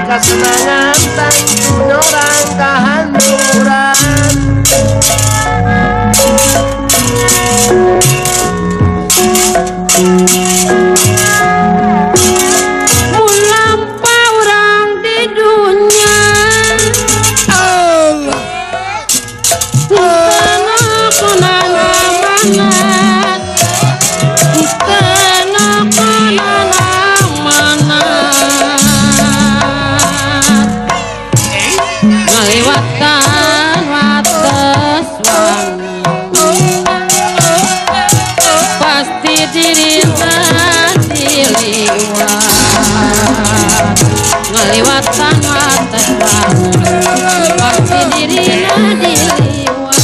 Kasenangan tangtu nyorang kahanduran. Mulampa orang di dunia Allah ngaliwatan wates wangun pasti dirina diliwat.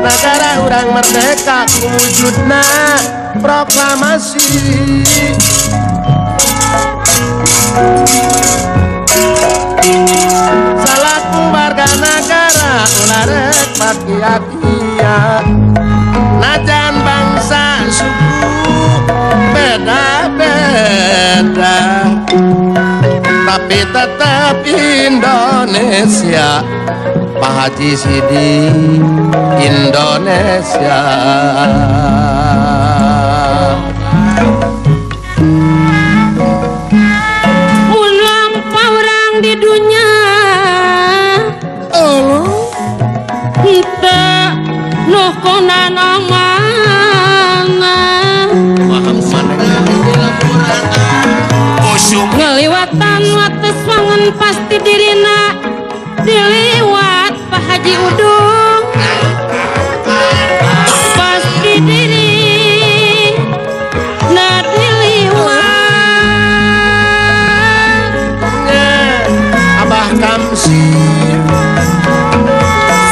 Negara urang merdeka wujudna proklamasi. Salaku warga negara ulah rek pakia-kia, najan bangsa suku beda-beda, tapi tetap Indonesia. Pak Haji Sidi Indonesia. Mulampa orang di dunia kita nuh konana mana ngeliwatan wates wangun pasti dirina diliwat Pak Haji Udung pasti diri na diliwat. Abah Kamsir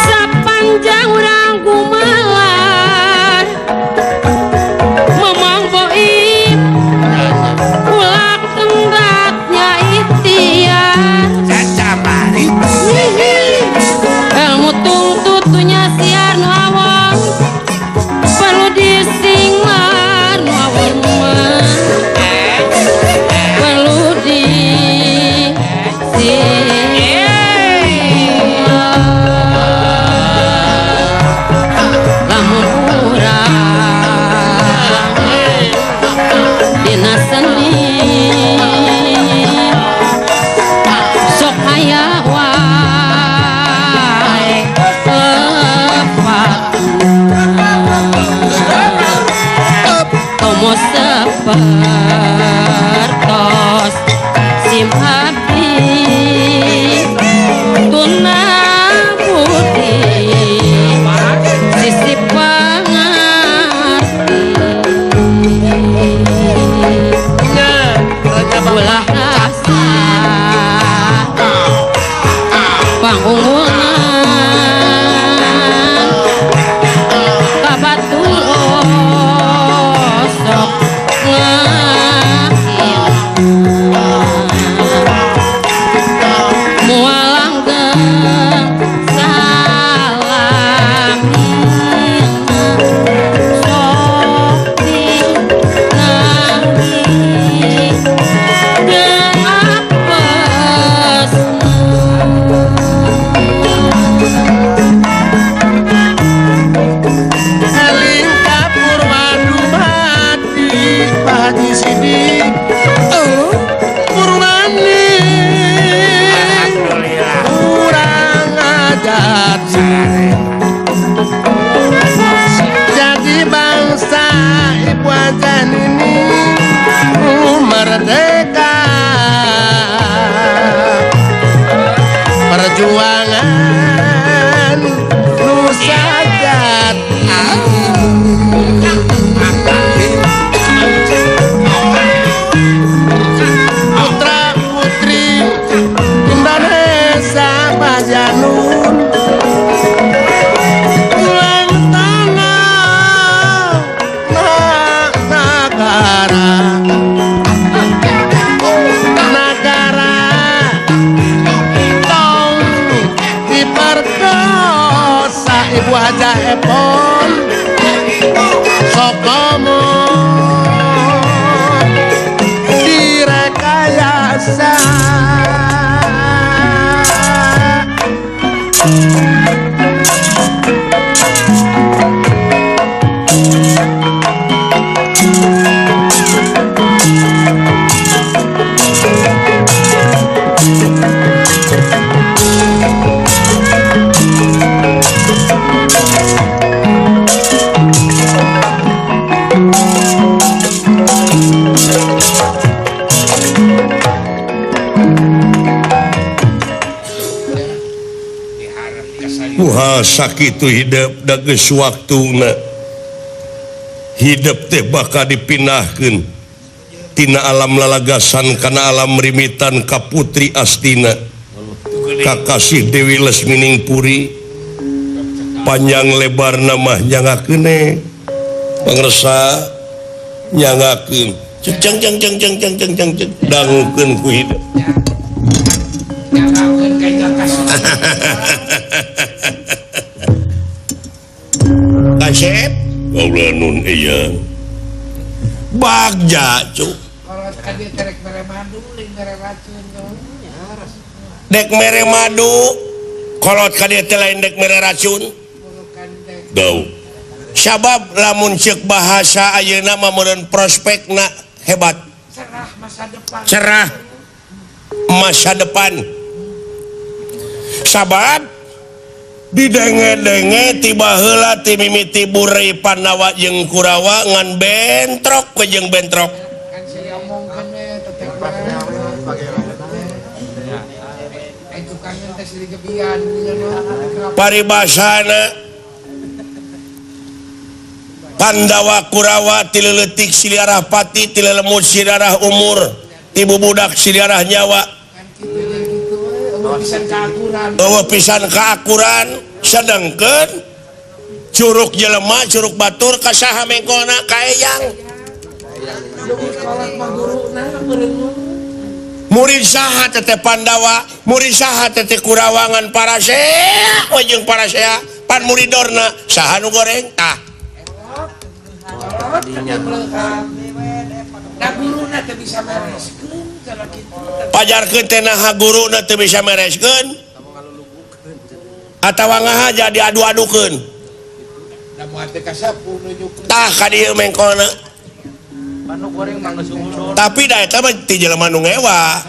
sepanjang urang gumalar Mamang Boib ulah tenggatnya ikhtiar. Komo sapertos sim abdi tuna budi sisi pangarti ulah rasa pangungunan kabatur osok ngahina mualanggeng salamina sok dinangi Jadi bangsa ibu ajan ini merdeka. Perjuangan Nusa Jati. Putra putri Indonesia Bajanun tulang tanah negara negara tong diperkosa Ibu Haja Epon sokomo direkayasa. Sakitu hidup da geus waktuna hidup teh bakal dipindahkeun tina alam lalagasan kana alam rimitan ka Putri Astina kakasih Dewi Lesmining Puri panjang lebar nama nyangakeun pangersa nyangakeun ceng ceng ceng ceng ceng ceng ceng ceng dangukeun ku hidup. Kasep kaula nun iya bagja cuk dek mere madu kolot ka dieu teh lain dek mere racun dau sabab lamun ceuk bahasa ayeuna mah meureun prospekna hebat cerah masa depan cerah masa depan sabab didenge-denge tiba heula ti mimiti Burei Pandawa jeung Kurawa ngan bentrok we jeung bentrok. Paribasana Pandawa Kurawa ti leutik siliarah pati ti lelemut siliarah umur ti bubudak siliarah nyawa. Eueuh pisan kaakuran sedengkeun curug jelema curug batur ka saha mengkolna ka eyang murid saha teteh Pandawa murid saha teteh Kurawangan parasea we jeung parasea pan muridorna saha nu goreng tah pajarkeun teh naha guruna teu bisa mereskeun atawa ngahaja diadu-adukeun tah ka dieu mengkolna tapi da eta mah ti jelema nu ngewa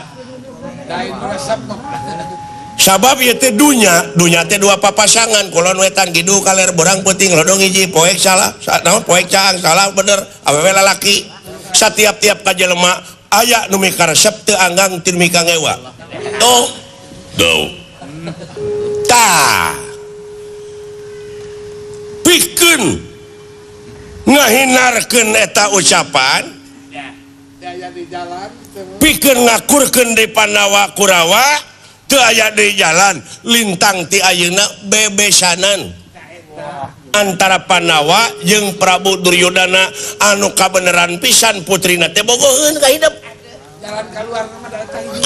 Sabab ieu teh dunya, dunya teh dua papasangan, kulon wetan kidul kaler borang peuting lodong hiji, poek salah, naon poek caang salah bener, awewe lalaki. Satiap-tiap ka jelema aya nu mikaresep teu anggang teu mikangewa. Tuh. Tuh. Tah. Pikeun ngahinarkeun eta ucapan. Pikeun ngakurkeun di Pandawa Kurawa teu aya di jalan lintang ti ayeuna bebesanan antara Pandawa jeung Prabu Duryodana anu kabeneran pisan putrina teh bogoheun ka hidup. Jalan keluar mah da eta hiji.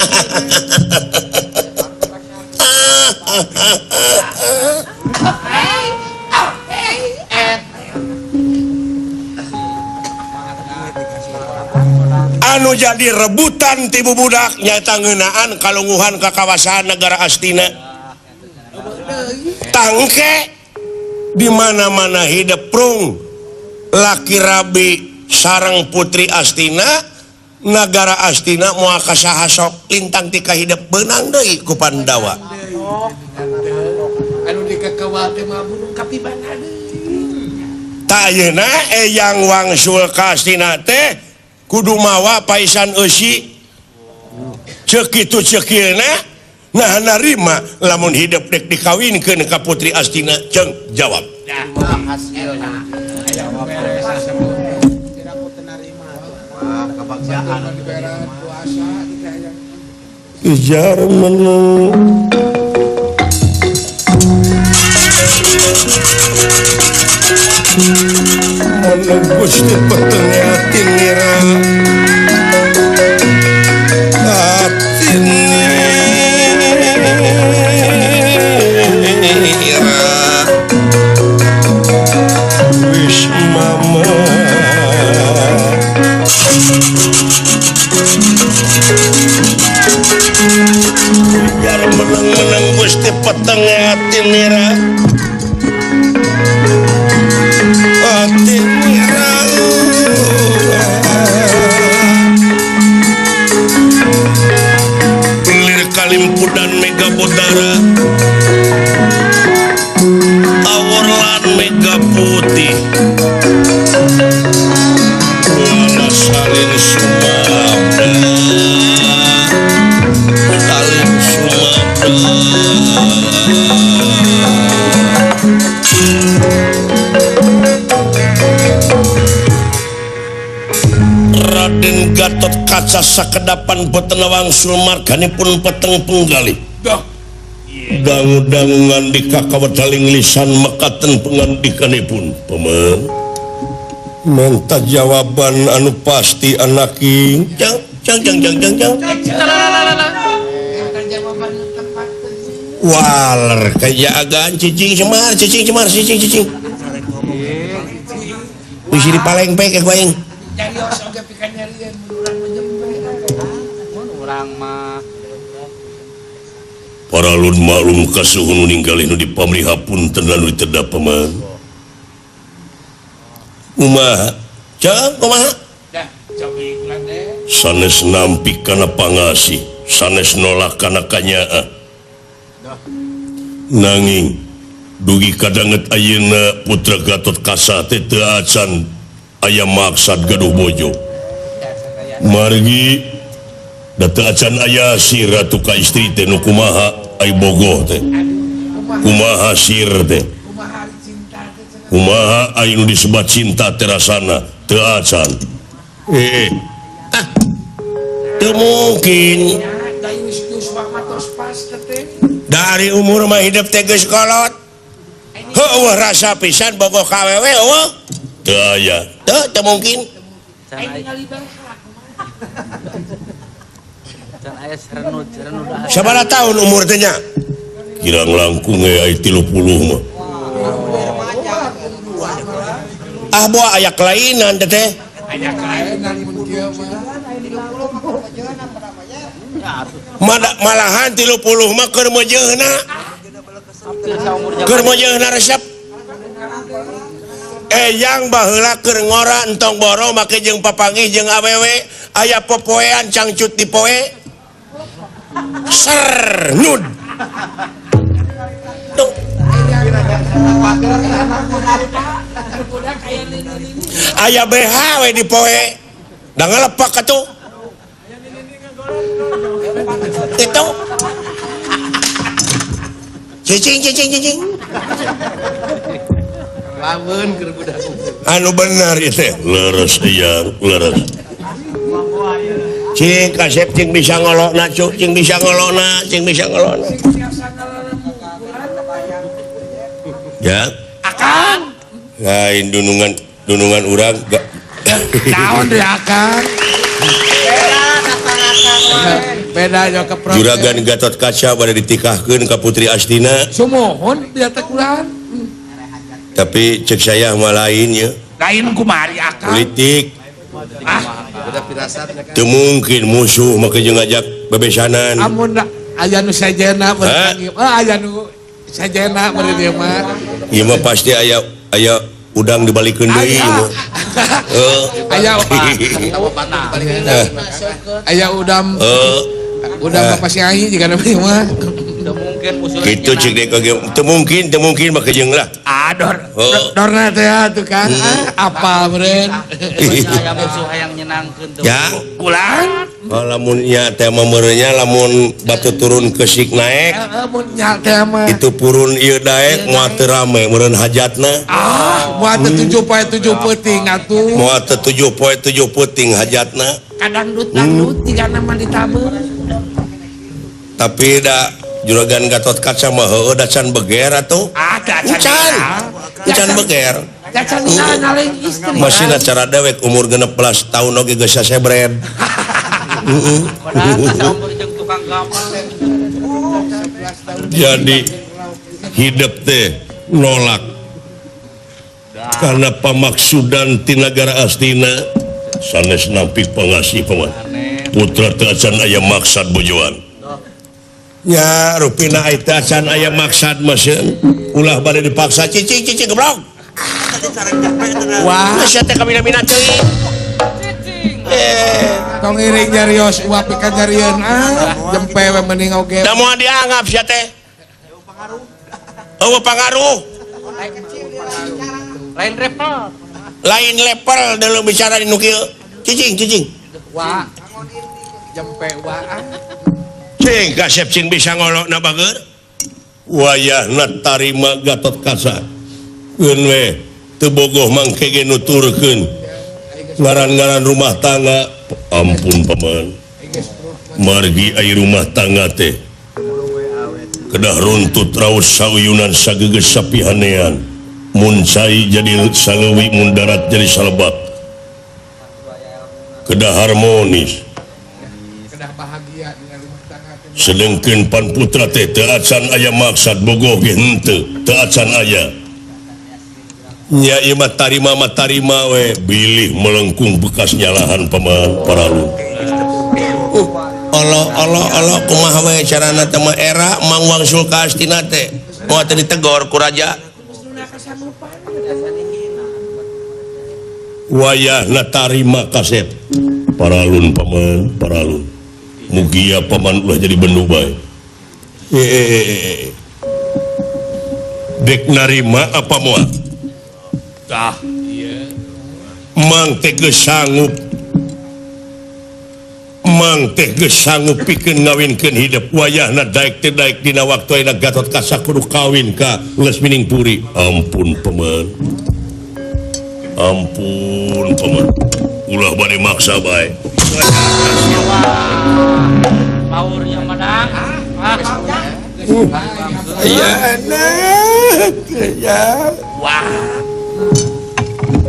Anu jadi rebutan ti bubudak nyaeta ngeunaan kalunguhan ka kawasan negara Astina. Tangke di mana-mana hidup prung laki rabi sareng putri Astina, nagara Astina moal ka saha sok lintang ti kahidep beunang deui ku Pandawa. Anu dikakawal teh mah burung kapibana deui. Tah ayeuna eyang wangsul ka Astina teh kudu mawa paisan eusi. Ceuk kitu ceuk ieu nah narima lamun hidup dek dikawinkeun ka putri Astina. Ceung jawab. Ijar menu Gusti petengah ati nira ati nira wis mama biar menang-menang Gusti petengah ati nira ati nira lir kalimpudan mega bodara tawur lan mega putih wala salin sumabda salin sumabda. Raden Gatot Kaca sakedapan boten wangsul marganipun peteng penggalih. Dangu-dangu ngandika kawedaling lisan mekaten pengandikanipun. Paman, menta jawaban anu pasti anaki. Jang jang jang jang jang jang. Waler kaya agan cicing cemar cicing cemar cicing cicing. Wis dipalengpek ka aing. Paralun maklum kasuhun ninggalih nu dipamrihapunten lan ditedap paman. Kumaha? Cang kumaha? Sanes nampi kana pangasih, sanes nolak kana kanyaah. Nanging dugi kadanget ayeuna putra Gatot Kaca teh teu acan aya maksad gaduh bojo. Margi da teu acan aya si ratu ka istri teh nu kumaha ai bogoh teh. Kumaha sir teh. Kumaha ai nu disebat cinta teh rasana teu acan. Ah. Teu mungkin. Dari umur mah hidup teh geus kolot. Heueuh rasa pisan bogoh ka awewe eueuh. Teu aya. Teu teu mungkin. Sabaraha tahun umur teh nya? Kirang langkung we ai 30 mah. Ah boa aya kelainan teh teh. Aya kelainan mun kieu mah. Malahan 30 mah keur meujeuhna. Keur meujeuhna resep. Eyang baheula keur ngora entong boro make jeung papanggih jeung awewe aya popoean cangcut di poe. Ser nud. Tuh. Aya BH we di poe. Da ngalepak atuh. Itu. Cicing cicing cicing. Lamun keur budak. Anu bener ieu teh. Leres ieu, leres. Cing kasep cing bisa ngolokna cuk, cing bisa ngolokna, cing bisa ngolokna. Ya. Akang. Lain dunungan dunungan urang naon deui akang. Beda yo ke Juragan Gatot Kaca bade ditikahkeun ka Putri Astina. Sumuhun biar teh kurang. Tapi cek saya mah lain ya. Lain kumari akang. Politik. Ah, beda firasatnya kan. Teu mungkin musuh make jeung ngajak bebesanan. Amun aya nu sajena meureun. Ah, aya nu sajena meureun ieu mah. Ieu mah pasti aya aya udang dibalikeun deui ieu mah. Aya aya udam. Udang Bapak Siai jika namanya mah. Gitu cek deh kage teu mungkin make jeung lah. Ah dor. Dorna teh atuh kan. Apa meureun. Aya musuh hayang nyenangkeun teu. Ya, kulan. Oh lamun nya teh mah meureunnya lamun batu turun kesik naek. Heeh mun nya teh mah. Itu purun ieu daek moal teu rame meureun hajatna. Ah, moal teu 7 poe 7 peuting atuh. Moal teu 7 poe 7 peuting hajatna. Kadang dut-dangdut jigana mah ditabeuh. Tapi da Juragan Gatot Kaca mah heueuh da can beger atuh. Ah, da can. Can beger. Da can ngaleng istri. Masih cara dewek umur 16 tahun oge geus sasebred. Heeh. Jadi hidup teh nolak karena pamaksudan ti nagara Astina sanes nampi pangasih paman. Putra teu acan aya maksad bojoan. Ya rupina teu acan aya maksad masieun ulah bade dipaksa cicing cicing goblok. Wah, sia teh kamina-mina ceuing. Cicing. Tong iring nyarios uap ikan nyarieun ah jempe we mending oge. Da moal dianggap sia teh. Eueuh pangaruh. Lain level. Lain level dalam bicara di nu kieu. Cicing cicing. Wah. Jempe wah. Cing kasep cing bisa ngolokna bager. Wayahna tarima Gatot Kaca. Keun we teu bogoh mangke ge nuturkeun. Ngaran-ngaran rumah tangga ampun paman. Margi ai rumah tangga teh kedah runtut raos sauyunan sagegeus sapihanean. Mun cai jadi saleuwi mun darat jadi salebak. Kedah harmonis. Kedah bahagia dengan rumah tangga. Sedengkeun pan putra teh teu acan aya maksad bogoh ge henteu, teu acan aya. Nya ieu mah tarima we bilih melengkung bekas nyalahan paman paralun. Allah Allah Allah kumaha we carana teh mah era Mang Wangsul ka Astina teh moal teu ditegor ku raja. Wayahna tarima kasep paralun paman paralun. Mugia paman ulah jadi bendu bae. Dek narima apa moal? Tah, ieu. Mang teh geus sanggup. Mang teh geus sanggup pikeun ngawinkeun hidup wayahna daek teh daek dina waktu ayeuna Gatot Kaca kudu kawin ka Lesmining Puri. Ampun paman. Ampun paman. Ulah bade maksa bae. Paur yang madang. Ya anak, ya. Wah.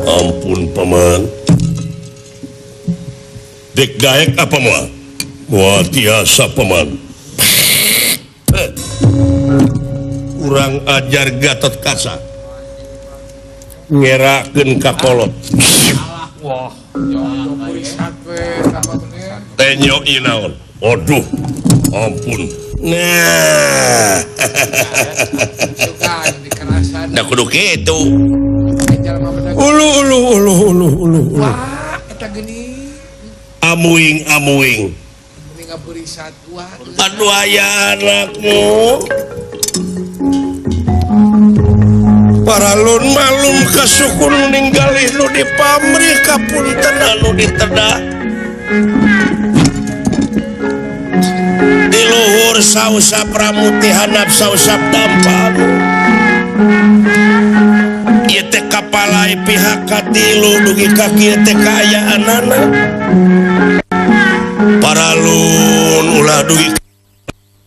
Ampun paman. Dek daek apa moal? Moal tiasa paman. Kurang ajar Gatot Kaca. Ngerakeun ka kolot. Wah. Tenyo ieu naon? Aduh, ampun. Nah. Da kudu kitu. Ulu ulu ulu ulu ulu ulu. Wah, eta geuning. Amuing amuing. Meni ngaburi satwa. Aduh aya anakmu. Paralun malum kasukun ninggalih nu dipamrih kapunten anu ditedah. Di luhur sausap ramuti handap sausap dampal. Ieu teh kapalai pihak katilu dugi ka kieu teh kaayaanana. Paralun ulah dugi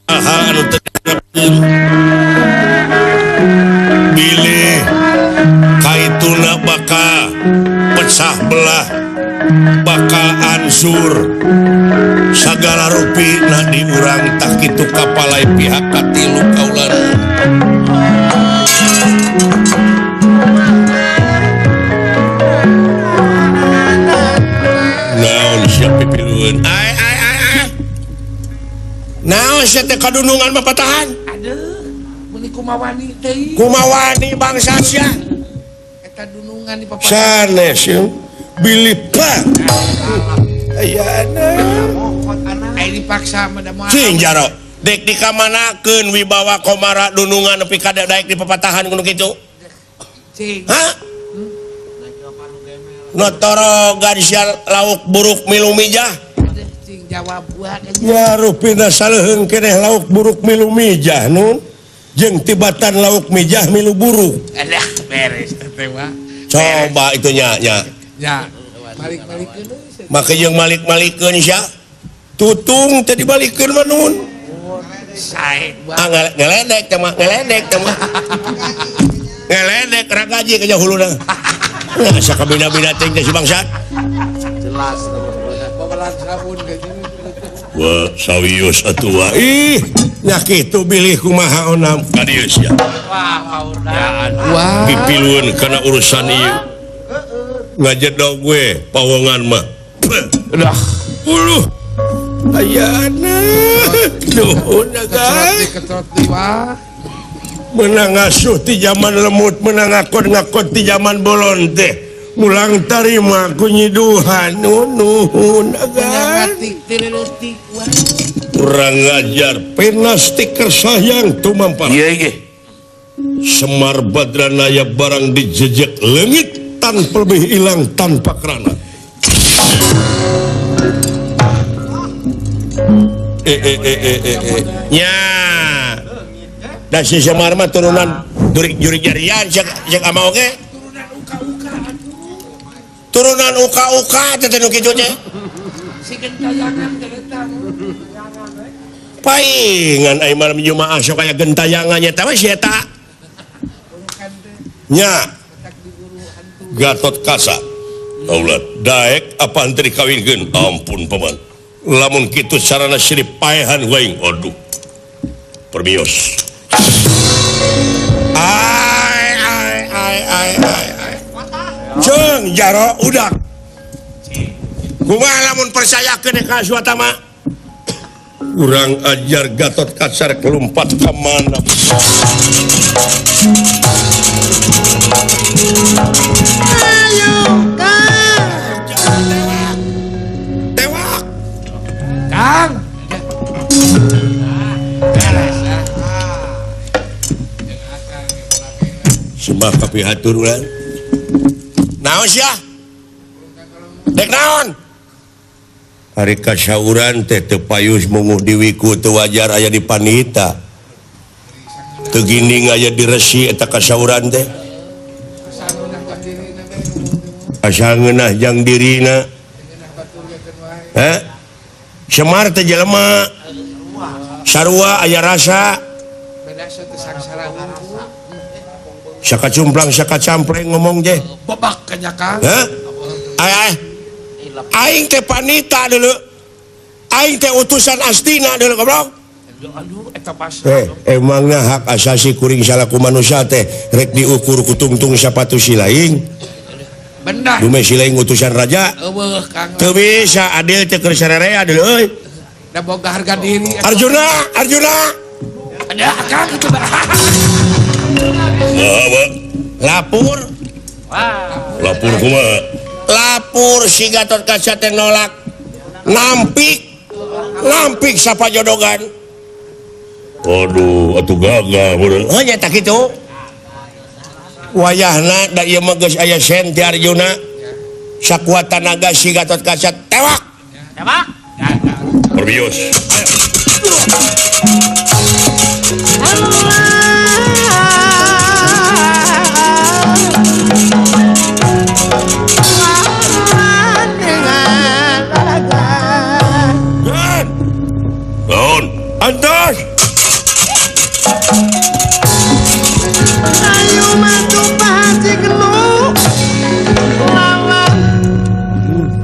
hal anu teu diharepkeun. Bilih kaituna bakal pecah belah bakal ansur sagala rupina di urang tah kitu kapalai pihak katilu kaulan. Naon sia pipilueun? Ai ai ai ai. Naon sia teh kadunungan mah patahan? Aduh, meuni kumawani teh. Kumawani bangsa sia. Eta dunungan di papatahan. Sanes yeuh. Bilih pak. Ayana. Ai dipaksa mah da moal. Cing jaro. Dek dikamanakeun wibawa komara dunungan nepi ka daek di papatahan kudu kitu. Cing. Hah? Notoro sia lauk buruk milu mijah. Cing jawab buah ya rupina saleuheung keneh lauk buruk milu mijah nun. Jeung tibatan lauk mijah milu buruk. Alah beres teh mah. Coba itu nya nya. Nya. Malik-malikeun euy. Make jeung malik-malikeun sia. Tutung teh dibalikeun mah nun. Sae. Ah ngeledek teh mah, ngeledek teh mah. Ngeledek ragaji ka huluna. Nah, sakabina-bina teh si bangsat. Jelas babalan sabun ka Wah, sawios atuh wa. Ih, nya kitu bilih kumaha onam ka dieu sia. Wah, paurna. Wah. Pipilueun kana urusan ieu. Ngajedog we pawongan mah. Udah. Uluh. Ayana. Nuhun guys. Ketrot deui wah. Menang ngasuh ti zaman lemut, menang ngakon-ngakon ti zaman bolon teh. Mulang tarima ku nyiduhan nuhun agan. Kurang ngajar pena stiker sayang tumampar. Iya ge. Semar Badranaya barang dijejek leungit tanpa lebih hilang tanpa kerana. Nya. Da si Semar mah turunan jurik jarian cek ama oge. Turunan uka-uka teh nu kitu teh. Si gentayangan teh eta. Paingan ai malam Jumaah sok aya gentayangan nya teh si eta. Nya. Gatot Kaca. Aulat daek apa henteu dikawinkeun? Ampun paman. Lamun kitu sarana sirip paehan waing. Aduh. Permios. Ai ai ai ai ai. Ceung jaro udak. Kumaha lamun percayakeun ka Aswatama? Urang ajar Gatot Kaca kelumpat ka mana? Ayo Kang. Tewak. Tewak. Kang. Beres ah. Sembah kapihatur urang. Naon sia? Dek naon? Ari kasauran teh teu payus munguh diwiku teu wajar aya di panita. Teu ginding aya di resi eta kasauran teh. Asa ngeunah jang dirina. Hah? Semar teh jelema. Sarua aya rasa. Saka cumplang saka campleng ngomong teh. Bebak kanya Kang. Hah? Ai ai. Aing teh panita dulu. Aing teh utusan Astina dulu goblok. Aduh eta pas. Emangna hak asasi kuring salaku manusia teh rek diukur ku tungtung sapatu si laing. Benar. Dume si laing utusan raja. Eueuh Kang. Teu bisa adil teh keur sararea dulu euy. Da boga harga diri. Arjuna, Arjuna. Ada Kang itu. Lapor. Wah. Lapor kumaha? Lapor si Gatot Kaca teh nolak. Nampik. Lampik sapajodogan. Aduh, atuh gagah meureun. Heuh nya tah kitu. Wayahna da ieu mah geus aya Senti Arjuna. Sakuat tanaga si Gatotkaca tewak. Tewak. Perbios. Naon? Antos. Ayo matu paci gelu. Lawan.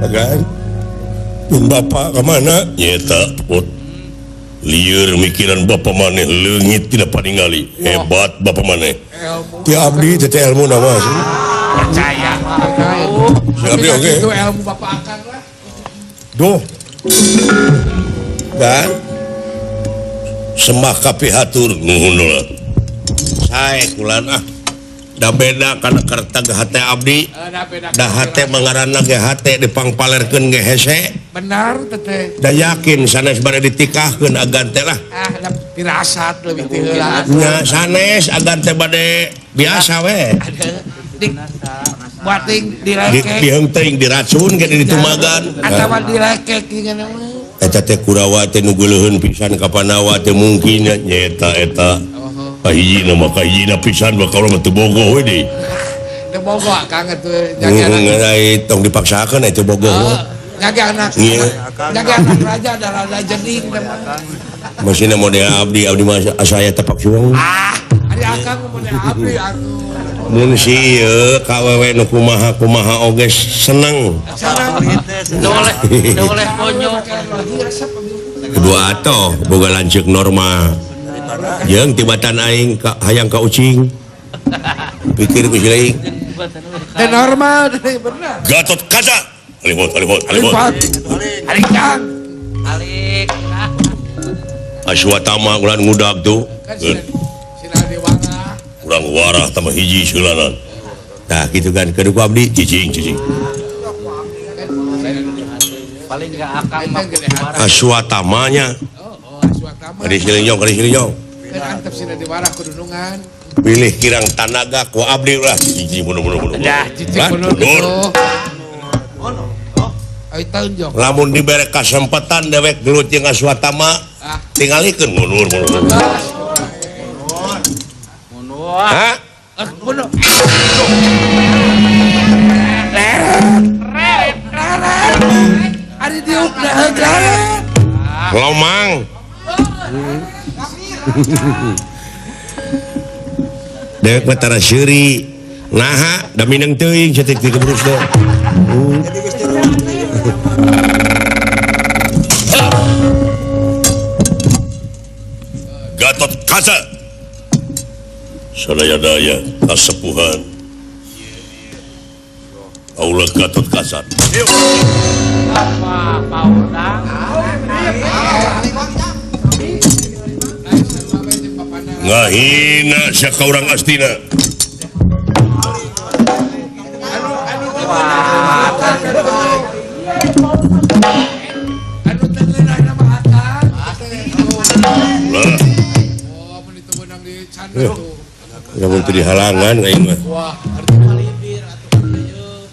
Agan. Bapak kemana? Nyeta put. Lieur mikiran bapak maneh leungit tidak paningali. Hebat bapak maneh. Ti abdi teh ilmu nama sih. Percaya. Si abdi oge. Itu ilmu bapak akang lah. Duh. Dan sembah kapihatur nuhun lah. Sae kulan ah. Da beda kana kertag hate abdi. Da hate mangaranna ge hate dipangpalerkeun ge hese. Benar teteh. Da yakin sanes bade ditikahkeun agan teh lah. Ah, da pirasat leuwih ti heula. Nya sanes agan teh bade biasa we. Di buating dilekek. Diheung teuing diracun ge ditumagan. Atawa dilekek geuningan mah. Eta teh Kurawa teh nu geuleuheun pisan ka Pandawa teh mungkin nya eta. Kahijina mah kahijina pisan bakal mah teu bogoh we deui. Teu bogoh akang atuh jaga anak. Tong dipaksakeun atuh bogoh. Jaga anak. Jaga anak raja da rada jening teh mah. Masina model abdi abdi mah saya tepak suang. Ah, ari akang model abdi atuh. Mun si ieu ka wewe nu kumaha kumaha oge seneng. Seneng. Teu oleh konyol. Kedua atoh boga lanceuk normal. Jeung tibatan aing ka hayang ka ucing. Pikir ku si lain. Teu normal teh bener. Gatotkaca. Alihot alihot alihot. Alik kang. Alik. Aswatama ulah ngudag tuh. Urang warah tambah hiji seulanan. Tah kitu kan kudu ku abdi cicing cicing. Paling enggak akang mah Aswatamanya. Kari silinjong, kari silinjong. Kan antep sina diwarah kudunungan. Pilih kirang tanaga ku abdi ulah cicing mundur mundur mundur. Dah cicing mundur. Lamun dibere kasempatan dewek gelut jeung Aswatama, tingalikeun mundur mundur. Mundur. Hah? Mundur. Ari diuk dah leret. Lomang. Dewek mah tara seuri. Naha da mineng teuing cetik ti kebrus teh. Gatotkaca. Sadaya-daya kasepuhan. Aula Gatotkaca. Apa paurna? Ngahina sia ka urang Astina. Anu teu ngeunah mah akang. Lah. Oh, mun itu beunang di canda tuh. Lamun teu dihalangan aing mah. Wah, arti malibir atuh ieu.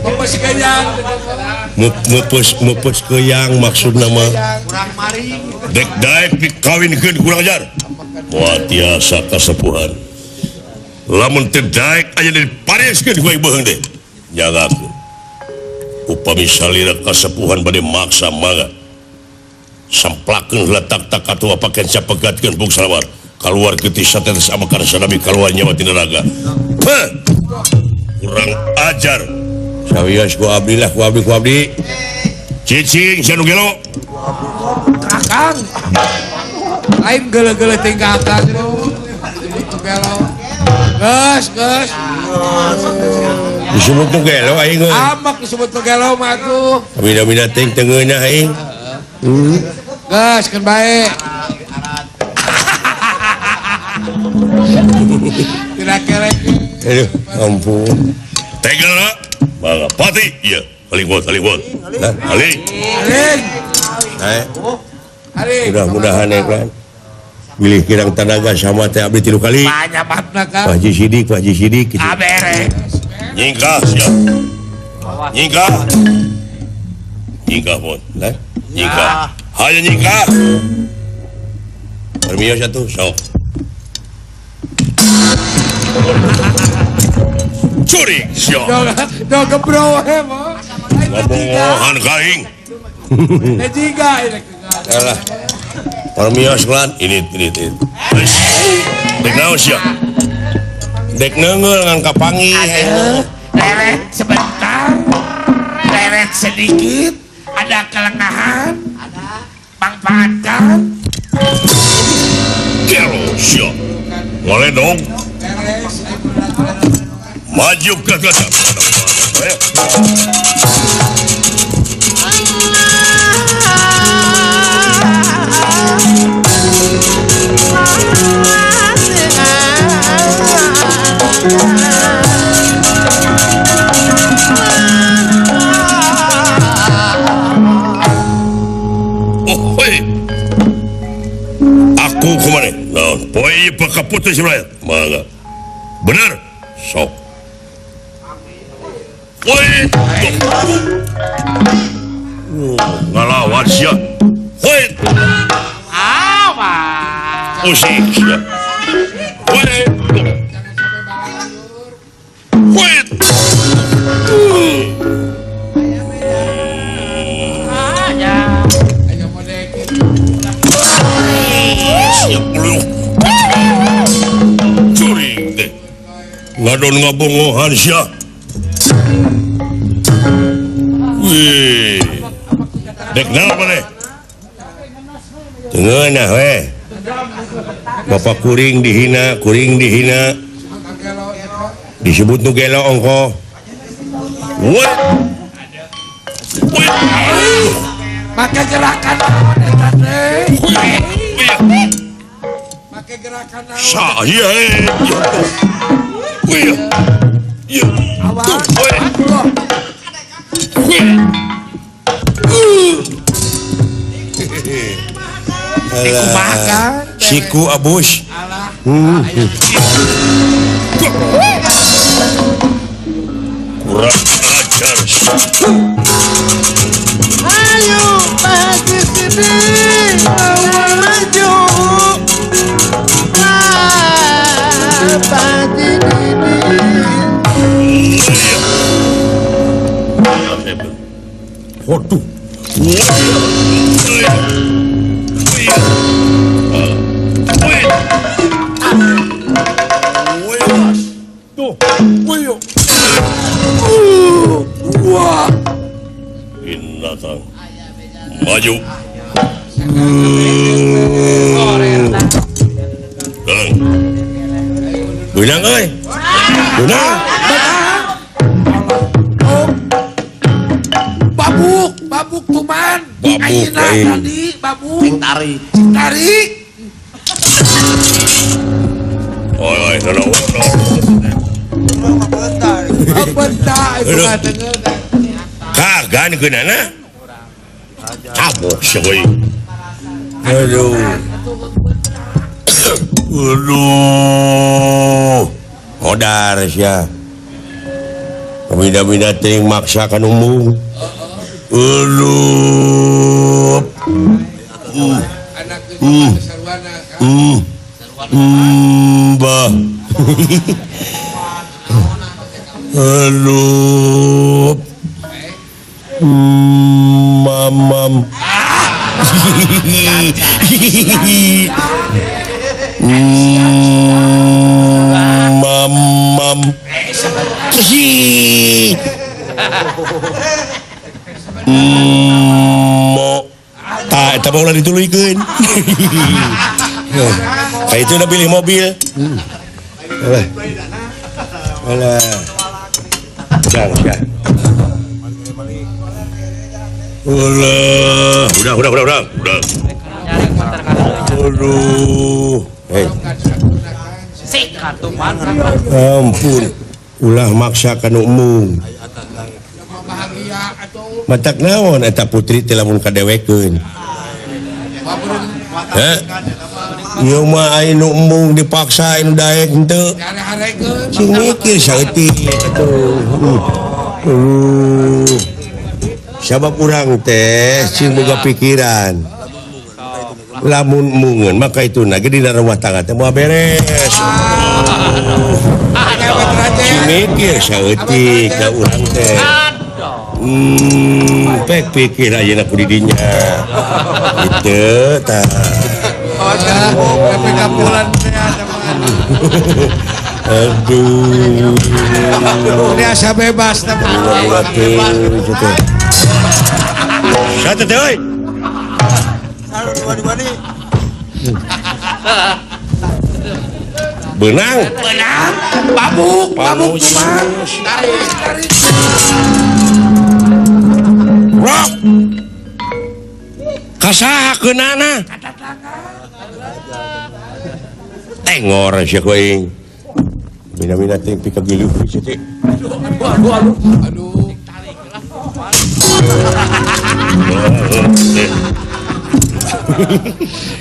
Mupus keyang. Mupus keyang maksudna mah. Kurang maring. Dek daek dikawinkeun kurang ajar. Moal tiasa kasepuhan. Lamun teu daek aya dipareskeun ku aing beuheung teh. Jagakeun. Upami salira kasepuhan bade maksa mangga. Samplakeun heula tak-tak atuh paken sapegatkeun buk salawar. Kaluar getih satetes amakar sanabi kaluar nyawa tina raga. Heh. Kurang ajar. Sawios ku abdi lah ku abdi ku abdi. Cicing sia nu gelo. Akang. Lain geuleuh-geuleuh teh ka akang. Disebut nu gelo. Geus, geus. Disebut nu gelo aing. Amak disebut nu gelo mah atuh. Bida-bida teuing teu ngeunah aing. Geus keun bae. Tidak kelek. Aduh, ampun. Tega lah. Mangga pati, iya. Alik bot, alik bot. Alik. Alik. Mudah-mudahan ya kan. Bilih kirang tanaga sama teh abdi 3 kali. Banyak banget kan. Pak Haji Sidik, Pak Haji Sidik gitu. Beres. Nyingkah siap. Nyingkah. Nyingkah bot. Lah, nyingkah. Hayo nyingkah. Permios atuh sok. Curi siap. Do gebro we mah. Ngabongohan ka aing. Eh jiga ini. Alah. Permios lan ini. Dek naon sia? Dek neungeul ngan kapanggih. Leret sebentar. Leret sedikit, ada kelengahan. Ada. Manfaatkan. Gelo sia. Ngoledong. Maju ke kaca. Oh, hoi. Aku kemana? Nah, poe pakaputus sebelah. Mangga. Benar. Sok. Woi. Ngalawan sia. Woi. Awas. Usik sia. Woi. Woi. Siap lu. Curi teh. Ngadon ngabongohan sia. Wih. Dek naon maneh? Teu ngeunah we. Bapak kuring dihina, kuring dihina. Disebut nu gelo ongkoh. Woi. Woi. Make gerakan naon eta teh? Make gerakan naon? Saya. Wih. Iya. Awas. Alah, siku abus. Kurang ajar. Ayo Pak Haji Sidik maju. Pak Haji Sidik. Waduh. Binatang. Maju. Dalang. Benang euy. Benang. Babuk, babuk tuman. Babuk tadi, babuk. Cing tarik. Cing tarik. Oi, oi, no. Bentar, itu kagan geunana. Cabok sia euy. Aduh. Aduh. Modar sia. Pamida-mida teuing maksa ka numbung. Aduh. Bah. Aduh. Mamam. Mamam. Mo. Tah eta mah ulah dituluykeun. Ka itu udah pilih mobil. Alah. Alah. Jang, jang. Ulah, udah. Aduh. Hei. Ampun, ulah maksa kana umum. Matak naon eta putri teh lamun kadewekeun. Heh. Ieu mah aya nu embung dipaksa anu daek henteu. Sing mikir saeutik atuh. Sabab urang teh sing boga pikiran. Lamun embungeun maka itu ge dina rumah tangga teh moal beres. Sing mikir saeutik da urang teh. Pek pikir ayeuna ku didinya. Gitu tah. Aduh. Ini asa bebas teh. Satu teh euy. Benang. Benang. Babuk, babuk kumaha. Tarik, tarik. Rok. Kasaha keunana? Tengor sia ku aing. Mina-mina teh pikagiluh sia teh. Aduh, aduh, aduh. Aduh.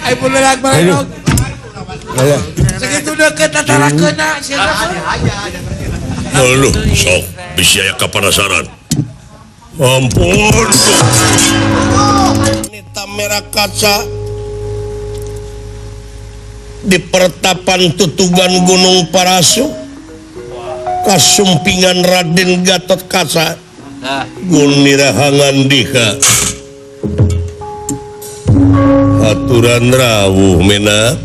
Ai bulerak bae. Segitu deket antara kena sia. Aduh, sok bisi aya kapanasaran. Ampun. Nita merah kaca di pertapan tutugan Gunung Parasu kasumpingan Raden Gatot Kaca Gunirahangan Dika aturan rawuh mena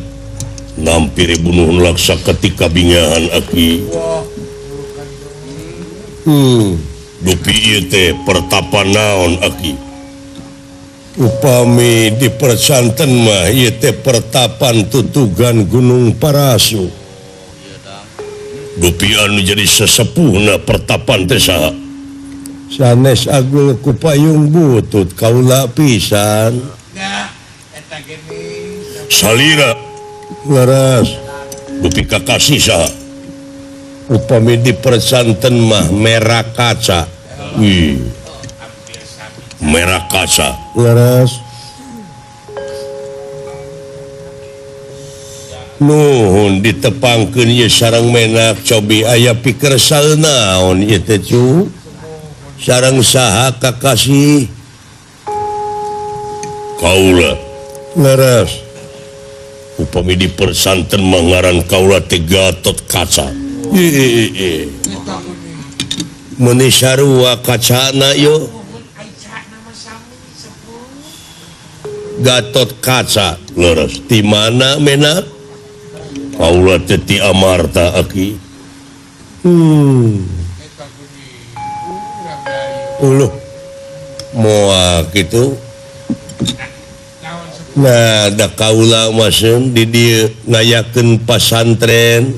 nampiri bunuh laksa ketika bingahan aki. Dupi ieu teh pertapan naon aki? Upami di persanten mah ieu teh pertapan tutugan Gunung Parasu. Dupi anu jadi sesepuhna pertapan teh saha? Sanes agul ku payung butut kaula pisan. Salira leres. Dupi kakasih saha? Upami di persanten mah merah kaca. Wih. Merah kaca. Leres. Nuhun ditepangkeun ieu sareng menak cobi aya pikersal naon ieu teh cu? Sareng saha kakasih? Kaula. Leres. Upami di persanten mah ngaran kaula teh Gatot Kaca. Meni sarua kacana yo. Gatot Kaca leres di mana menak? Kaula teh ti Amarta aki. Uluh moal kitu. Nah, da kaula maseun di dieu ngayakeun pasantren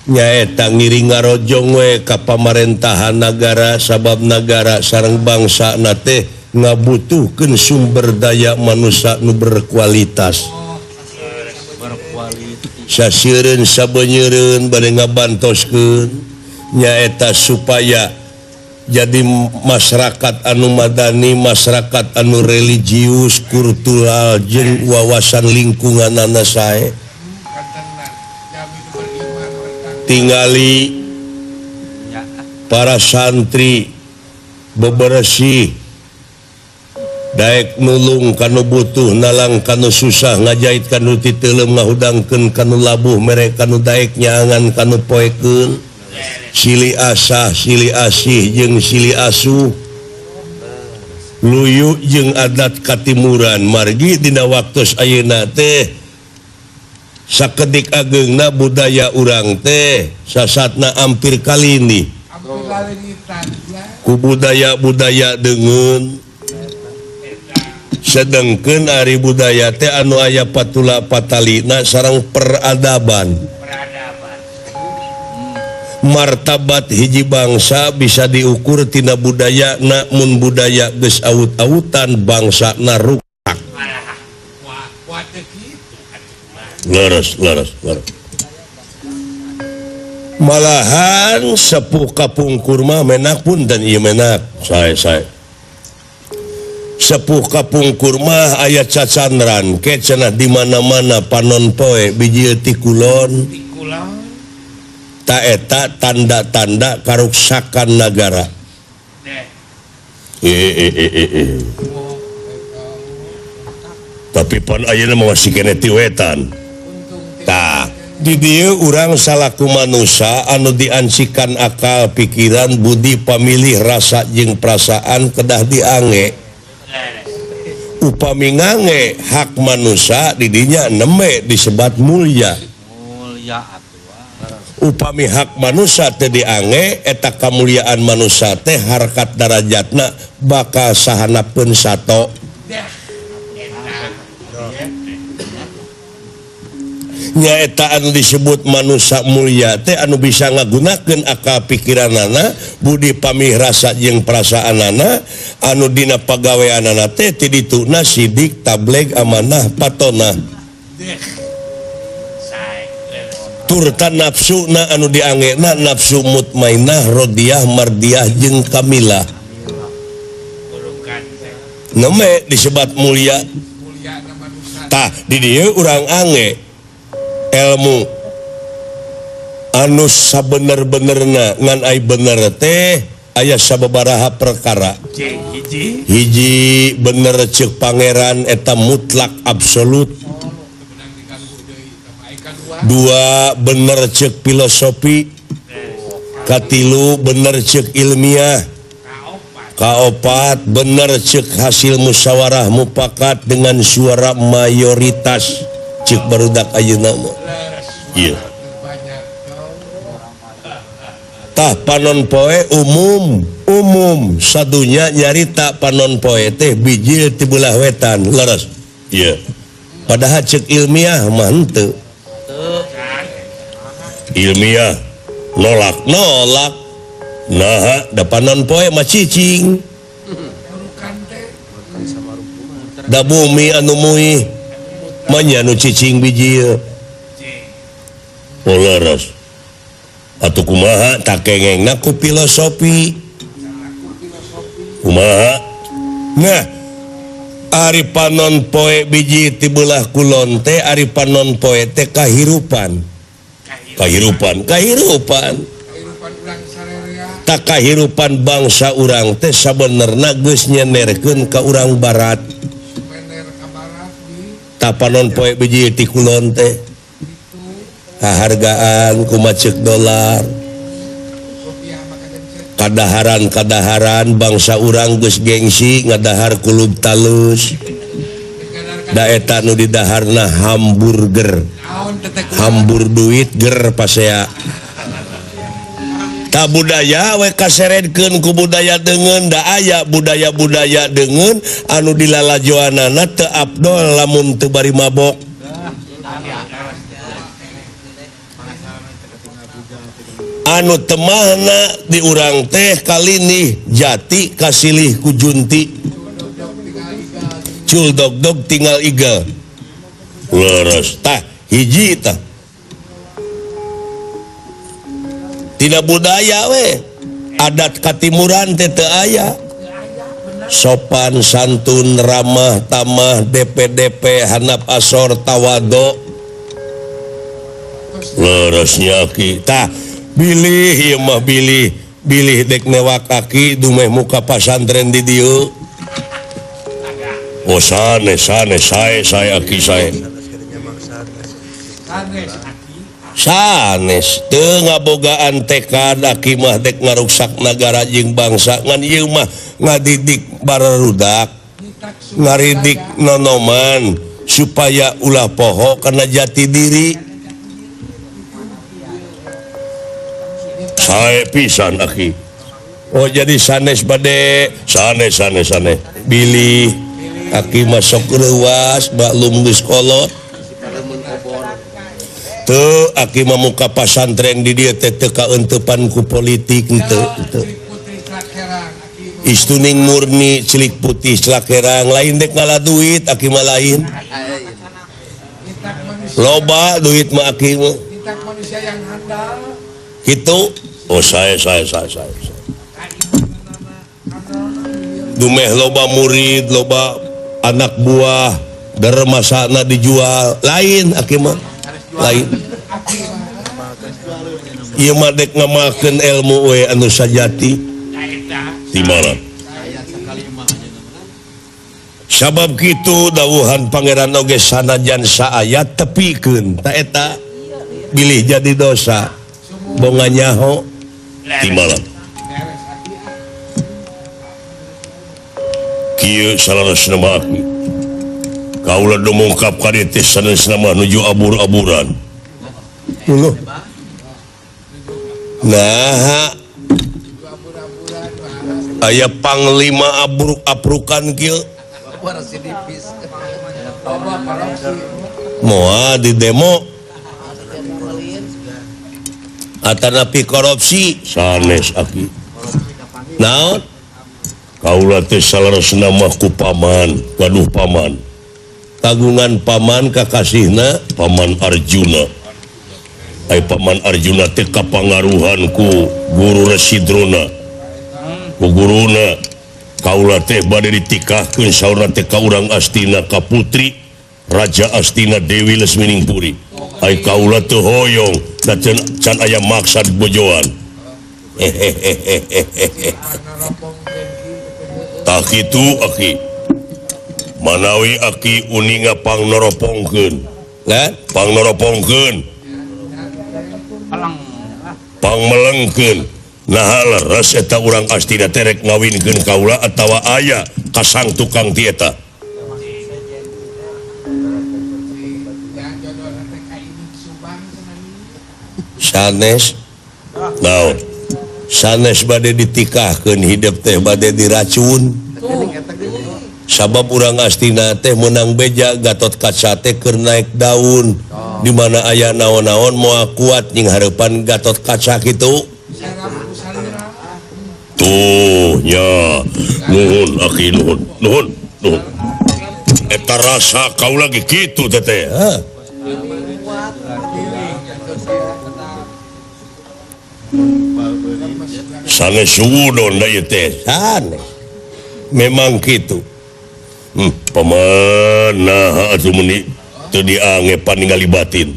nyaeta ngiring ngarojong we ka pamarentahan nagara sabab nagara sareng bangsa na teh ngabutuhkeun sumber daya manusia nu berkualitas. Saseureun sabenyeureun bade ngabantoskeun nyaeta supaya jadi masyarakat anu madani, masyarakat anu religius, kultural jeung wawasan lingkunganana sae. Tingali para santri beberesih daek nulung kanu butuh, nalang kanu susah, ngajait kanu titeuleum, ngahudangkeun kanu labuh, mere kanu daek nyaangan kanu poekeun, silih asah, silih asih jeung silih asuh, luyu jeung adat katimuran. Margi dina waktos ayeuna teh sakedik ageungna budaya urang teh sasatna ampir kalini ku budaya-budaya deungeun. Sedengkeun ari budaya teh anu aya patula patalina sareng peradaban. Martabat hiji bangsa bisa diukur tina budaya, namun budaya geus awut-awutan bangsa rusak. Leres, leres, leres. Malahan sepuh kapungkur mah menak pun dan ieu menak. Sae, sae. Sepuh kapungkur mah aya cacandran ke cenah di mana-mana panon poe biji ti kulon. Ta eta tanda-tanda karuksakan nagara. Tapi pan ayeuna mah masih keneh ti wetan. Tah, di dieu urang salaku manusia anu diancikan akal, pikiran, budi, pamilih, rasa jeung perasaan kedah diange. Upami ngange hak manusia di dinya nembe disebat mulia. Upami hak manusia teu diange eta kamuliaan manusia teh harkat darajatna bakal sahanapeun sato. Nyaeta anu disebut manusia mulia teh anu bisa ngagunakeun akal pikiranana, budi pamih rasa jeung perasaanana, anu dina pagaweanana teh ti dituna sidik, tableg, amanah, patona. Turta nafsuna anu diangena nafsu mutmainah, rodiah, mardiah jeung kamilah. Neme disebat mulia. Tah di dieu urang ange ilmu anu sabener-benerna ngan ai bener teh aya sababaraha perkara. Hiji bener ceuk pangeran eta mutlak absolut. Dua bener ceuk filosofi. Katilu bener ceuk ilmiah. Kaopat bener ceuk hasil musyawarah mufakat dengan suara mayoritas ceuk barudak ayeuna mah. Ieu. Tah panon poe umum, umum sadunya nyarita panon poe teh bijil ti beulah wetan, leres. Ieu. Padahal ceuk ilmiah mah henteu. Ilmiah nolak nolak. Nah, da panon poe mah cicing. Da bumi anu muih manya nu cicing bijil. Oh leres. Atuh kumaha tak kengengna ku filosofi. Kumaha? Nah, ari panon poe biji ti beulah kulon teh ari panon poe teh kahirupan. Kahirupan, kahirupan. Tak kahirupan bangsa urang teh sabenerna geus nyenerkeun ka urang barat. Ta panon poe biji ti kulon teh kahargaan kumaha ceuk dolar. Kadaharan-kadaharan bangsa urang geus gengsi ngadahar kulub talus. Da eta nu didaharna hamburger. Hambur duit ger pasea. Ta budaya we kaseredkeun ku budaya deungeun da aya budaya-budaya deungeun anu dilalajoanana teu abdol lamun teu bari mabok. Anu temahna di urang teh kalinih jati kasilih ku junti. Cul dog-dog tinggal igel. Leres tah hiji tah. Tidak budaya we. Adat katimuran teh teu aya. Sopan santun ramah tamah DPDP hanap asor tawado. Leresnya ki tah bilih ieu mah bilih bilih dek newak kaki dumeh muka pasantren di dieu. Oh sanes sanes sae sae aki sae. Sanes teu ngabogaan tekad aki mah dek ngaruksak nagara jeung bangsa ngan ieu mah ngadidik barudak ngaridik nonoman supaya ulah poho kana jati diri. Sae pisan aki. Oh jadi sanes bade sanes sanes sanes bilih aki masuk reuas maklum geus kolot. Teu aki mah muka pasantren di dieu teh teu kaeuntepan ku politik henteu henteu. Istuning murni cilik putih celakerang lain dek ngala duit aki mah lain. Loba duit mah aki mah. Kitu. Oh saya. Dumeh loba murid, loba anak buah, dermasana dijual. Lain aki mah. Lain. Ieu mah dek ngamalkeun ilmu we anu sajati. Timala. Sabab kitu dawuhan pangeran oge sanajan saayat tepikeun ta eta bilih jadi dosa bonga nyaho timala. Kieu saleresna mah aki. Kaula dumungkap ka dieu teh sanesna mah nuju abur-aburan. Uluh. Nah, aya panglima abruk-abrukan kieu. Moal di demo atanapi korupsi sanes aki. Naon? Kaula teh saleresna mah ku paman, gaduh paman. Kagungan paman kakasihna Paman Arjuna. Ai Paman Arjuna teh kapangaruhan ku Guru Resi Drona. Ku guruna kaula teh bade ditikahkeun saurna teh ka urang Astina ka putri Raja Astina Dewi Lesminingpuri. Ai kaula teu hoyong da can aya maksad bojoan. Tah kitu aki. Manawi aki uninga pangnoropongkeun. Lah, pangnoropongkeun. Pangmelengkeun. Nah leres eta urang Astina terek ngawinkeun kaula atawa aya kasang tukang ti eta. Sanes naon? Sanes bade ditikahkeun hidup teh bade diracun. Sabab urang Astina teh meunang beja Gatot Kaca teh keur naik daun. Di mana aya naon-naon moal kuat nying hareupan Gatot Kaca kitu. Tuh nya nuhun aki nuhun nuhun nuhun eta rasa kau lagi kitu teteh. Sanes suudon da ieu teh sanes memang kitu. Paman naha atuh meuni teu diange paningali batin.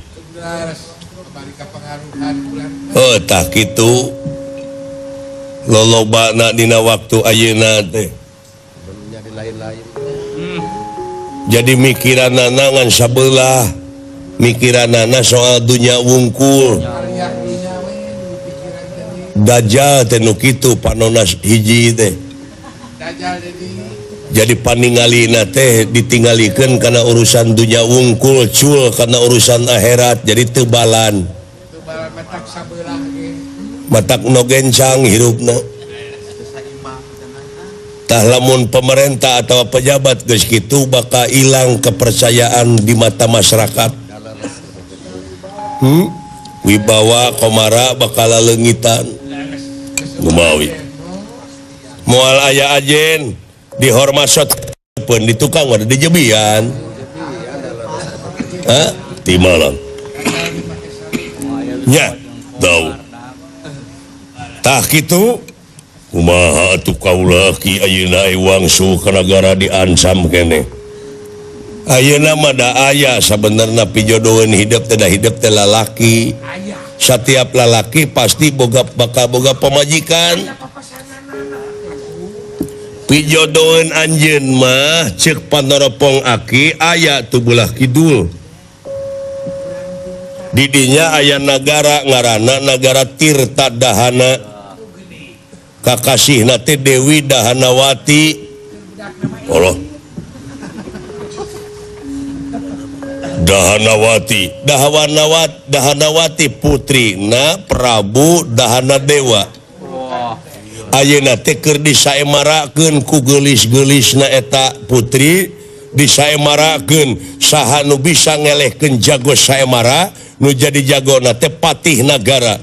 Oh tah kitu lolobana dina waktu ayeuna teh jadi mikiranana ngan sabelah mikiranana soal dunya wungkul dajjal teh nu kitu panona hiji teh jadi paningalina teh ditinggalikeun kana urusan dunya wungkul cul kana urusan akhirat jadi teu balan matak no gencang hirupna. Tah lamun pemerintah atau pejabat geus kitu bakal hilang kepercayaan di mata masyarakat. Wibawa komara bakal leungitan. Gumawi. Moal aya ajen dihormasot pun di tukang mah dijebian. Hah? Ti malam. Nya, tahu. Tah kitu kumaha atuh kaula ki ayeuna wangsu ka nagara diancam keneh. Ayeuna mah da aya sabenerna pijodoheun hidup teh da hidup teh lalaki. Setiap lalaki pasti boga bakal boga pamajikan. Pijodoheun anjeun mah ceuk panoropong aki aya tu belah kidul. Didinya aya nagara ngaranna nagara Tirta Dahana. Kakasihna teh Dewi Dahanawati. Allah. Dahanawati, Dahanawati, Dahanawati putrina Prabu Dahanadewa. Ayeuna teh keur disaemarakeun ku geulis-geulisna eta putri, disaemarakeun saha nu bisa ngelehkeun jago saemara, nu jadi jagona teh patih nagara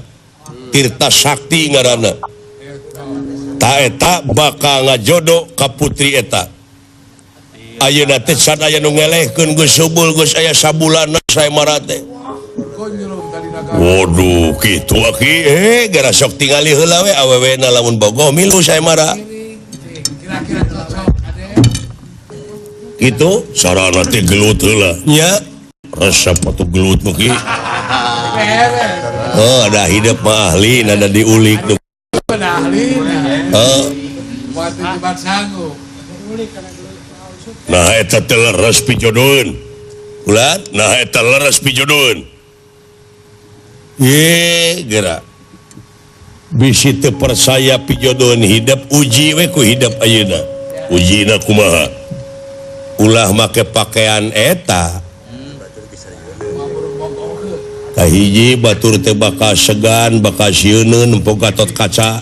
Tirta Sakti ngaranna. Ta eta bakal ngajodo ka putri eta. Ayeuna teh can aya nu ngelehkeun geus subul geus aya sabulanna saemara teh. Waduh kitu aki gara sok tingali heula we awewena lamun bogoh milu saemara. Kira-kira cocok. Gitu sarana teh gelut heula nya resep atuh gelut mah ki. Oh, ada hidup mah ahli nada diulik tuh. Ahli. Heeh. Sanggup. Nah eta teh leres pijodoheun. Ulat, nah eta leres pijodoheun. Ye, geura. Bisi teu percaya pijodoheun hidup uji we ku hidup ayeuna. Ujina kumaha? Ulah make pakaian eta. Kahiji batur teh bakal segan, bakal sieuneun nempo Gatot Kaca.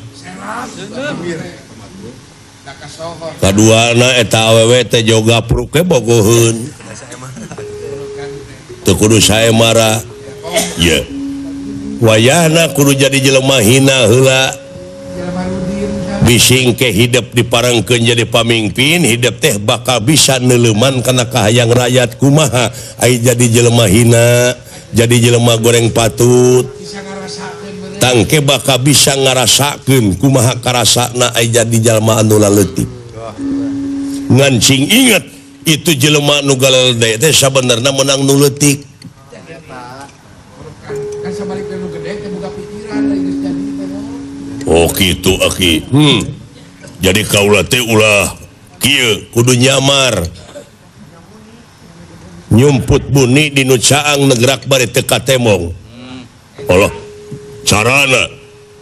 Kaduana eta awewe teh joga pruke bogoheun. Teu kudu sae mara. Ye. Wayahna kudu jadi jelema hina heula. Bising ke hidup diparengkeun jadi pamimpin, hidup teh bakal bisa neuleuman kana kahayang rakyat kumaha ai jadi jelema hina, jadi jelema goreng patut. Tangke bakal bisa ngarasakeun kumaha karasana ai jadi jalma anu laleutik. Ngan cing inget itu jelema nu galede teh sabenerna meunang nu leutik. Oh kitu aki. Jadi kaula teh ulah kieu kudu nyamar. Nyumput buni di nu caang negrak bari teu katemong. Allah carana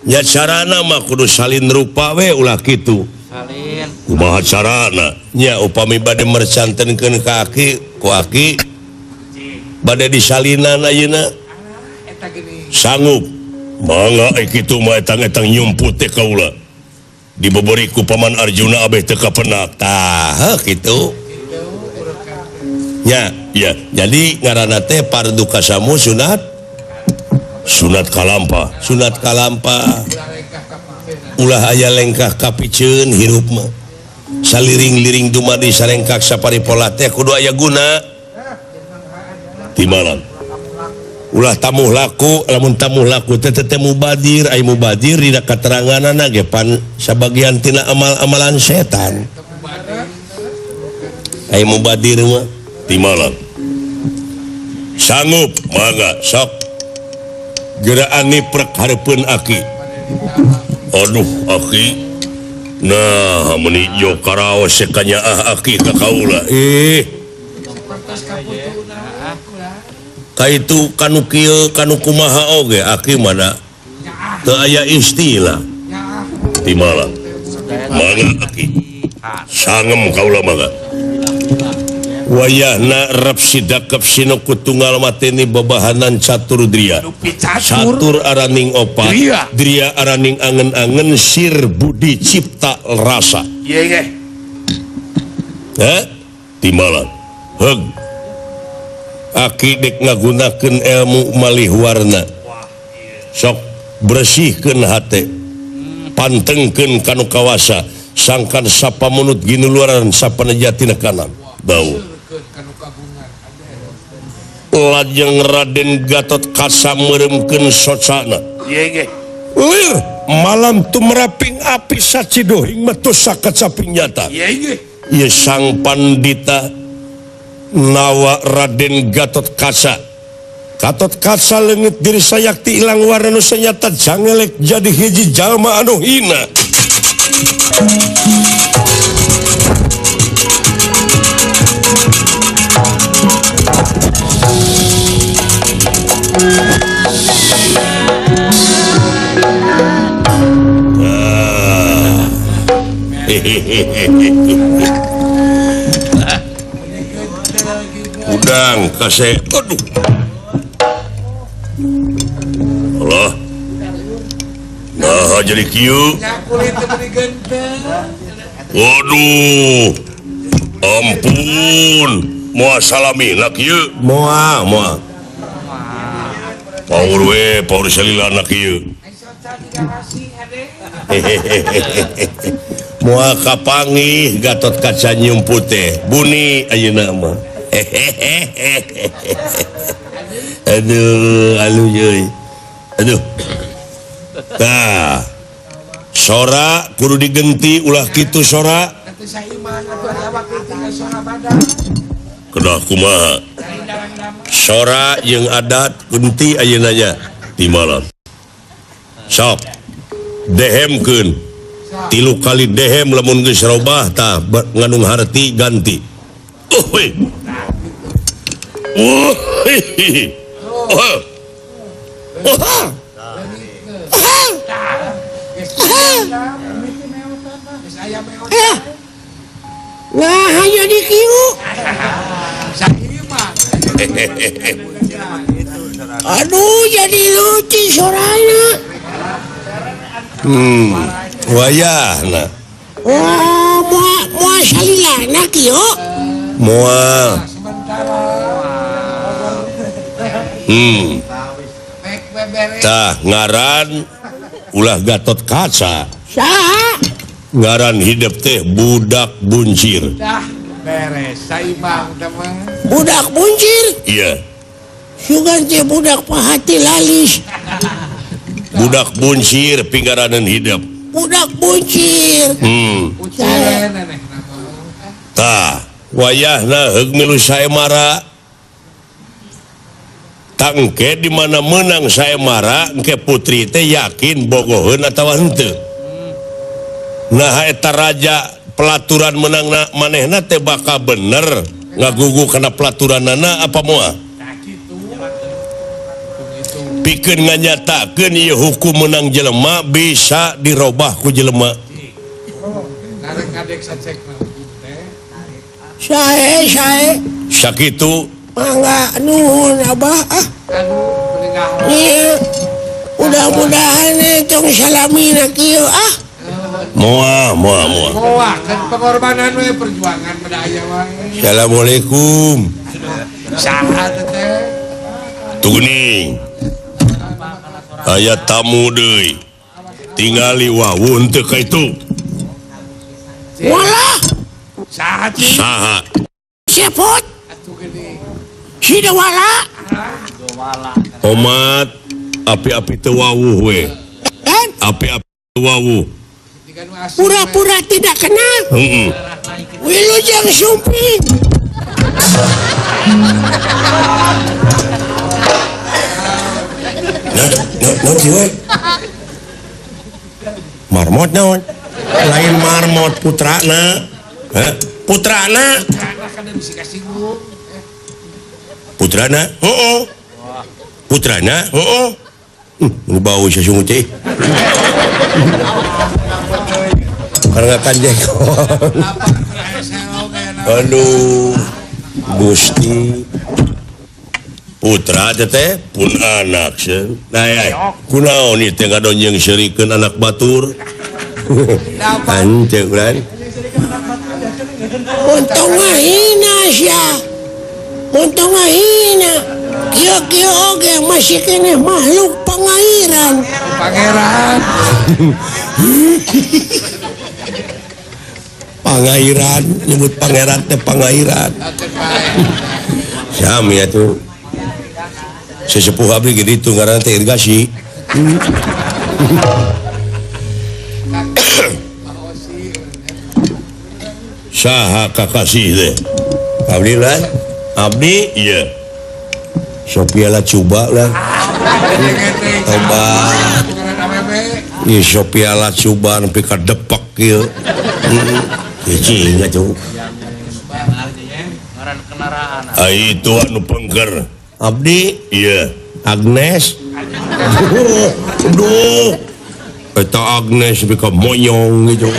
nya carana mah kudu salin rupa we ulah kitu. Salin. Kumaha carana? Nya upami bade mercantenkeun ka aki ku aki bade disalinan ayeuna. Sanggup. Mangga kitu mah etang-etang nyumput teh kaula. Dibeberi ku Paman Arjuna abeh teu kapenak. Tah kitu. Nya, ya. Jadi ngaranna teh pardu kasamu sunat sunat kalampa, sunat kalampa. Ulah aya lengkah kapiceun hirup mah. Saliring-liring dumadi sarengkak saparipola teh kudu aya guna. Timalan. Ulah tamuh laku, lamun tamuh laku teh teh mubadir, ai mubadir dina kateranganana ge pan sabagian tina amal-amalan setan. Ai mubadir mah timalan. Sanggup mangga sok. Geraan niprek hareupeun aki. Aduh aki. Nah meuni jo karaos kanyaah aki ka kaula. Kaitu kanu kieu kanu kumaha oge aki mana teu aya istilah. Timalan. Mangga aki. Sangem kaula mangga. Wayahna rep sidakep sinuku tunggal mateni babahanan catur dria. Catur araning opat, dria araning angen-angen sir budi cipta rasa. Heh? Timalan. Heug. Aki dek ngagunakeun ilmu malih warna. Sok bersihkeun hate. Pantengkeun kanu kawasa, sangkan sapamunut ginuluaran sapanejatina kanan. Bau. Lajeng Raden Gatot Kaca meureumkeun socana. Lir malam tumeraping api sacidohing metu sakacaping nyata. Ieu sang pandita nawa Raden Gatot Kaca. Gatot Kaca leungit diri sayakti ilang warna nu sanyata jangelek jadi hiji jalma anu hina. Udang kasih, aduh, Allah, nah jadi kieu, waduh, ampun, moal salami nak kieu, moal, moal, paur we, paur salila nak kieu. Moal kapanggih Gatot Kaca nyumput teh buni ayeuna mah. Aduh, aluh euy. Aduh. Tah. Sora kudu digenti ulah kitu sora. Atuh saiman atuh ari awak teh sora badan. Kedah kumaha? Sora jeung adat kunti ayeuna nya di malam. Sok dehemkeun. 3 kali dehem lamun geus robah tah ngandung harti ganti. Oh. Oh. Oh. Oh. Nah, hanya di kieu. Aduh, jadi lucu sorana. Wayahna. Wah, moal salilana kieu. Moal. Tah ngaran ulah Gatot Kaca. Saha? Ngaran hidup teh budak buncir. Dah beres saimang teh mah. Budak buncir? Iya. Sugan teh budak pahati lalis. Budak buncir pinggaranan hidup. Budak buncir. Tah wayahna heug milu saemara. Tangke di mana menang saemara engke putri teh yakin bogoheun atawa henteu. Nah eta raja pelaturan menang manehna teh bakal bener ngagugu kana pelaturanana apa moal? Pikeun nganyatakeun ieu hukum menang jelema bisa dirobah ku jelema. Sae sae. Sakitu mangga nuhun abah ah. Ieu mudah-mudahan tong salamina kieu ah. Moal moal moal. Moal kan pengorbanan we perjuangan pada aya wae. Assalamualaikum. Saha teh? Tuning. Aya tamu deui. Tingali wawun teu ka itu. Walah. Saha cing? Saha? Sepot. Sida wala. Omat api-api teu wawuh we. Api-api teu wawuh. Pura-pura tidak kenal. Wilujeng sumping. Naon sih we? Marmot naon? Lain marmot putrana. Hah? Putrana. Putrana? Heeh. Putrana? Heeh. Nu bau sasungut teh. Karena kanjengkon. Aduh, Gusti. Putra teh pun anak seuh. Nah, ya. Kunaon ieu teh ngadonjeng seurikeun anak batur. Anceuk lan. Untung ngahina sia. Untung ngahina. Kieu-kieu oge masih keneh makhluk pangairan. Pangeran. Pangairan, nyebut pangeran teh pangairan. Sami atuh. Sesepuh abdi ge ditu ngaranna teh irigasi. Saha kakasih teh? Abdi lah. Abdi ieu. Sophia lah coba lah. Tobat. Ieu Sophia lah coba nepi ka depak ieu. Cicing atuh. Ai itu anu pengker. Abdi iya Agnes. Aduh. Eta Agnes nepi ka monyong gitu.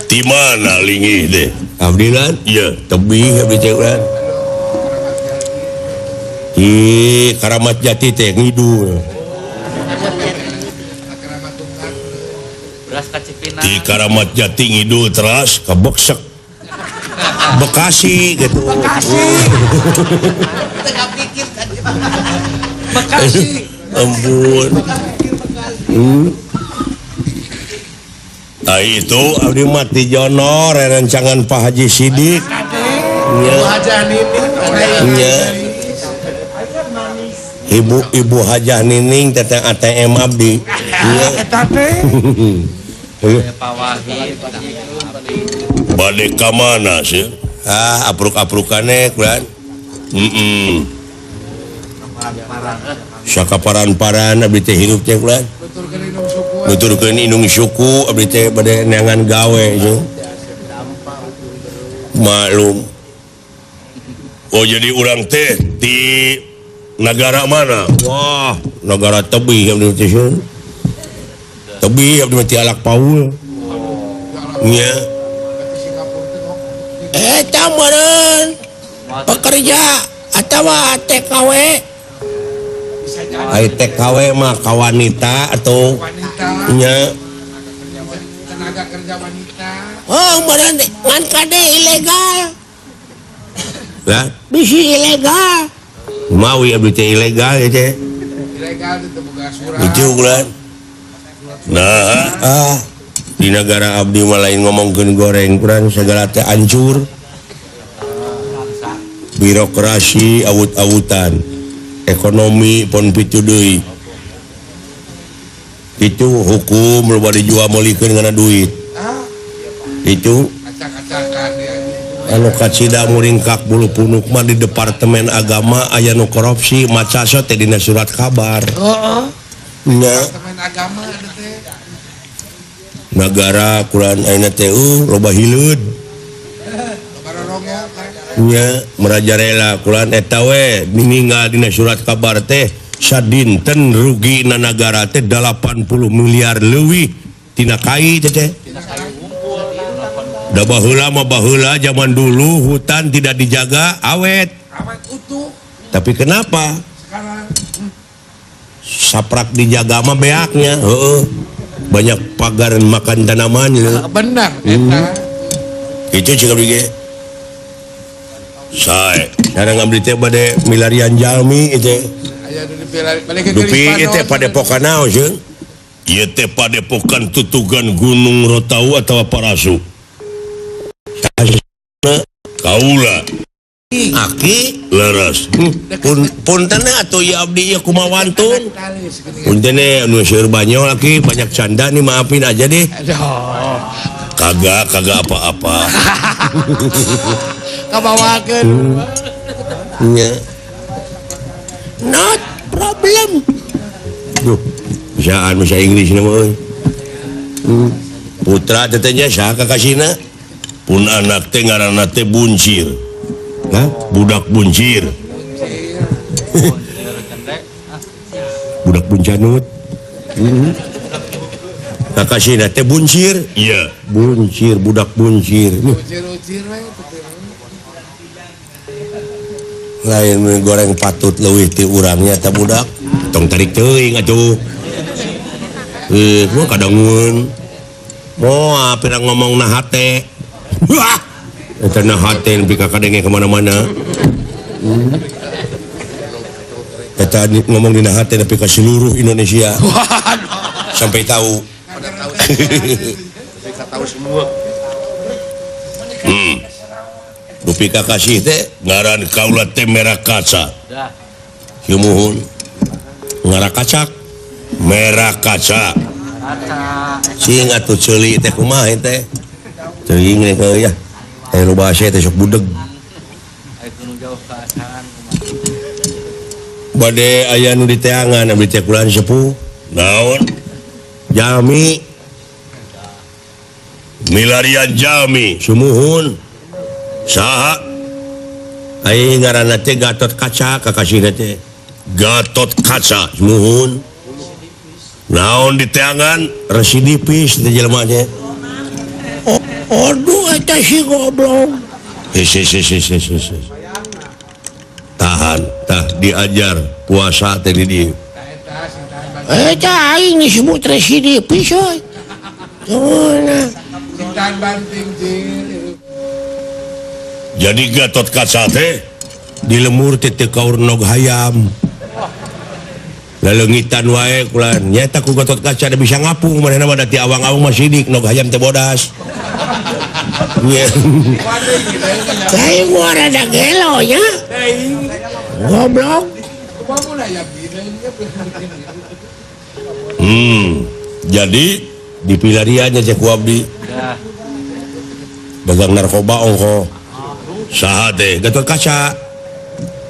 Di mana lingih deh? Abdi lan? Iya, tebih abdi teh lan. Di Karamat Jati teh ngidul. Di Karamat Jati ngidul teras ka Beksek. Bekasi gitu. Bekasi. Bekasi. Ampun. Nah itu abdi mah ti Jono rerencangan Pak Haji Sidik. Nya. Nya. Ibu-ibu Hajah Nining teteh ATM abdi. Eta teh. Bade ka mana sih? Ah, apruk-aprukane kulan. Heeh. Sakaparan-paran abdi teh hirup teh kulan. Nuturkeun indung suku abdi teh bade neangan gawe sih. Maklum. Oh jadi urang teh di negara mana? Wah, negara tebih abdi teh sih. Tebih abdi mah ti alak paul. Nya. Eta meureun pekerja atawa TKW. Ai TKW mah ka wanita atau nya tenaga kerja wanita. Oh, meureun ngan kade ilegal. Lah, bisi ilegal. Mawi abdi teh ilegal ieu teh. Ilegal teu boga surat. Itu ulah. Nah, ah di negara abdi mah lain ngomongkeun goreng kurang segala teh hancur. Birokrasi awut-awutan, ekonomi pon pitu deui. Itu hukum loba dijual meulikeun ngana duit. Itu anu kacida muringkak bulu punuk mah di departemen agama aya nu korupsi macaso teh dina surat kabar. Heeh. Nya departemen agama teh. Nagara kurang ayeuna teh loba hileud. Nya merajarela kulan eta we ninggal dina surat kabar teh sadinten rugi na nagara teh 80 miliar leuwih tina kai teh teh. Da baheula mah baheula zaman dulu hutan tidak dijaga awet. Awet utuh. Tapi kenapa? Sekarang saprak dijaga mah beaknya. Heeh. Banyak pagar makan tanaman gitu. Benar eta. Itu juga bige. Sae, sekarang ngambil teh bade milarian jalmi itu. Dupi itu padepokan naon sieun? Ieu teh padepokan tutugan Gunung Rotau atawa Parasu. Kaula. Aki leres. Punten atuh ieu abdi ieu kumaha wantun. Punten anu seueur banyol aki banyak canda nih maafin aja deh. Kagak kagak apa-apa. Kabawakeun. Nya. Not problem. Duh, bisaan bahasa Inggris na mah euy. Putra teh nya saha kakasina? Pun anak teh ngaranna teh Buncir. Hah? Budak Buncir. Budak Buncanut. Kakasina teh Buncir. Iya, Buncir, budak Buncir. Buncir-uncir we. Lain goreng patut leuwih ti urangnya ta budak. Tong tarik teuing atuh. Gua kadangun. Moal pira ngomong na hate. Wah. Eta na hate nepi ka kadenge ka mana-mana. Eta ngomong dina hate nepi ka seluruh Indonesia. Sampai tahu. Sampai tahu semua. Dupi kakasih teh ngaran kaula teh merah kaca. Sumuhun. Ngarah kacak. Merah kaca. Cing atuh ceuli teh kumaha teh? Teuing teh ya. Eh nu bahasa teh sok budeg. Bade aya nu diteangan abdi teh kulan sepuh. Naon? Jami. Milarian jami. Sumuhun. Saha? Ai ngaranna teh Gatot Kaca kakasihna teh. Gatot Kaca sumuhun. Naon diteangan residipis teh jelema teh. Aduh eta si goblok. Tahan, tah diajar puasa teh di dieu. Eta aing disebut residipis euy. Tahan banting jeung. Jadi Gatot Kaca teh di lemur teh teu kaur nog hayam. Laleungitan wae kulan. Nyaeta ku Gatot Kaca da bisa ngapung manehna mah da ti awang-awang mah sidik nog hayam teh bodas. Aing mah rada gelo nya. Goblok. Jadi dipilariannya cek ku abdi. Dagang narkoba ongko. Saha teh Gatot Kaca.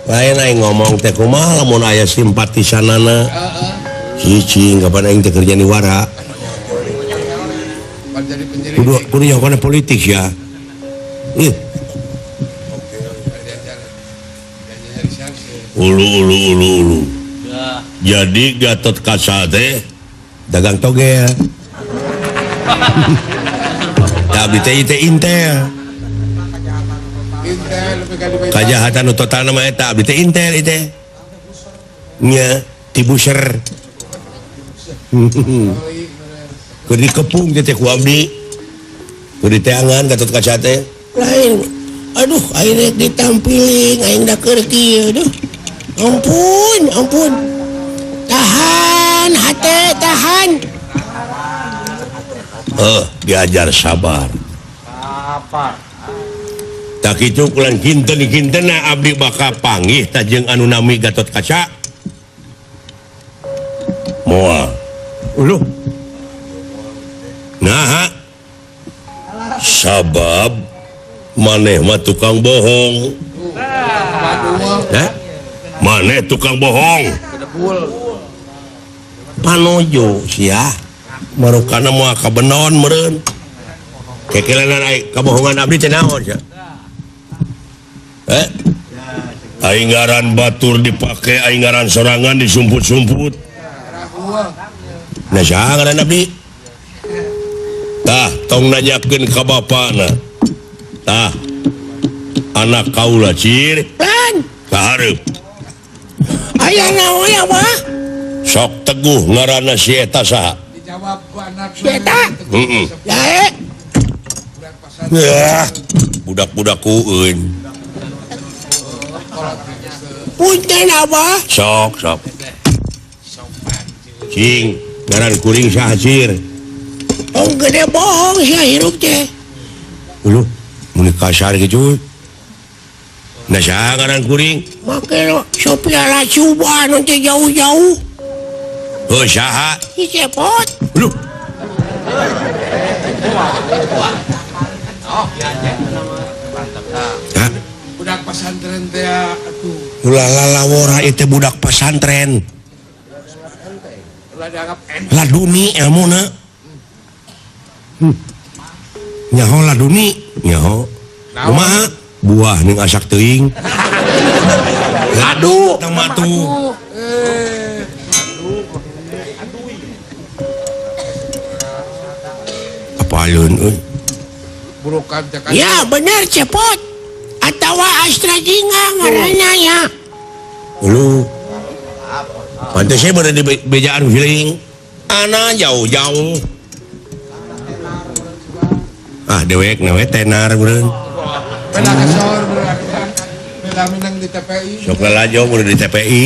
Lain aing ngomong teh kumaha lamun aya simpatisanana. Cicing kapan aing teh kerja di wara. Kudu nyaho politik ya. Ih. Ulu ulu ulu ulu. Jadi Gatot Kaca teh dagang togel. Abdi teh teh intel. Kajahatan total nama eta abdi teh intel teh. Nya tibuser. Keur dikepung teh ku abdi. Keur diteangan Gatot Kaca teh. Lain. Aduh aing rek ditampiling aing da keur kieu aduh. Ampun, ampun. Tahan hate, tahan. Diajar sabar. Sabar. Tak kitu kulan kinten-kintena abdi bakal panggih ta jeung anu nami Gatot Kaca. Moal. Uluh. Naha. Sabab maneh mah tukang bohong. Hah? Maneh tukang bohong. Panojo sia. Marukana moal kabenon meureun. Kekelenan ai kabohongan abdi teh naon sia? Aing ngaran batur dipake, aing ngaran sorangan disumput-sumput. Nah saha ngaran abdi? Tah tong nanyakeun ka bapana. Tah anak kaula cir. Lan ka hareup. Aya naon ya mah? Sok teguh ngaranna si eta saha? Dijawab ku anak si eta. Heeh. Ya, budak-budak kueun. Punten abah. Sok sok. Cing, ngaran kuring saha cir? Tong gede bohong sia hirup teh. Uluh, mun kasar kitu. Nah saha ngaran kuring? Make Sophia Latjuba nu teh jauh-jauh. Heuh saha? Si Cepot. Uluh. Hah? Budak pesantren teh atuh. Ulah lalawora ieu teh budak pesantren. Ulah dianggap laduni ilmuna. Nyaho laduni, nyaho. Kumaha? Buah ning asak teuing. Ladu tah mah tuh. Apaleun euy. Ya bener Cepot. Atawa Astra Jingga ngaranna ya. Ulu. Pantes saya berada di bejaan feeling. Ana jauh-jauh. Ah dewek na we tenar beureun. Beda kesor beda minang di TPI. Sok lalajo beureun di TPI.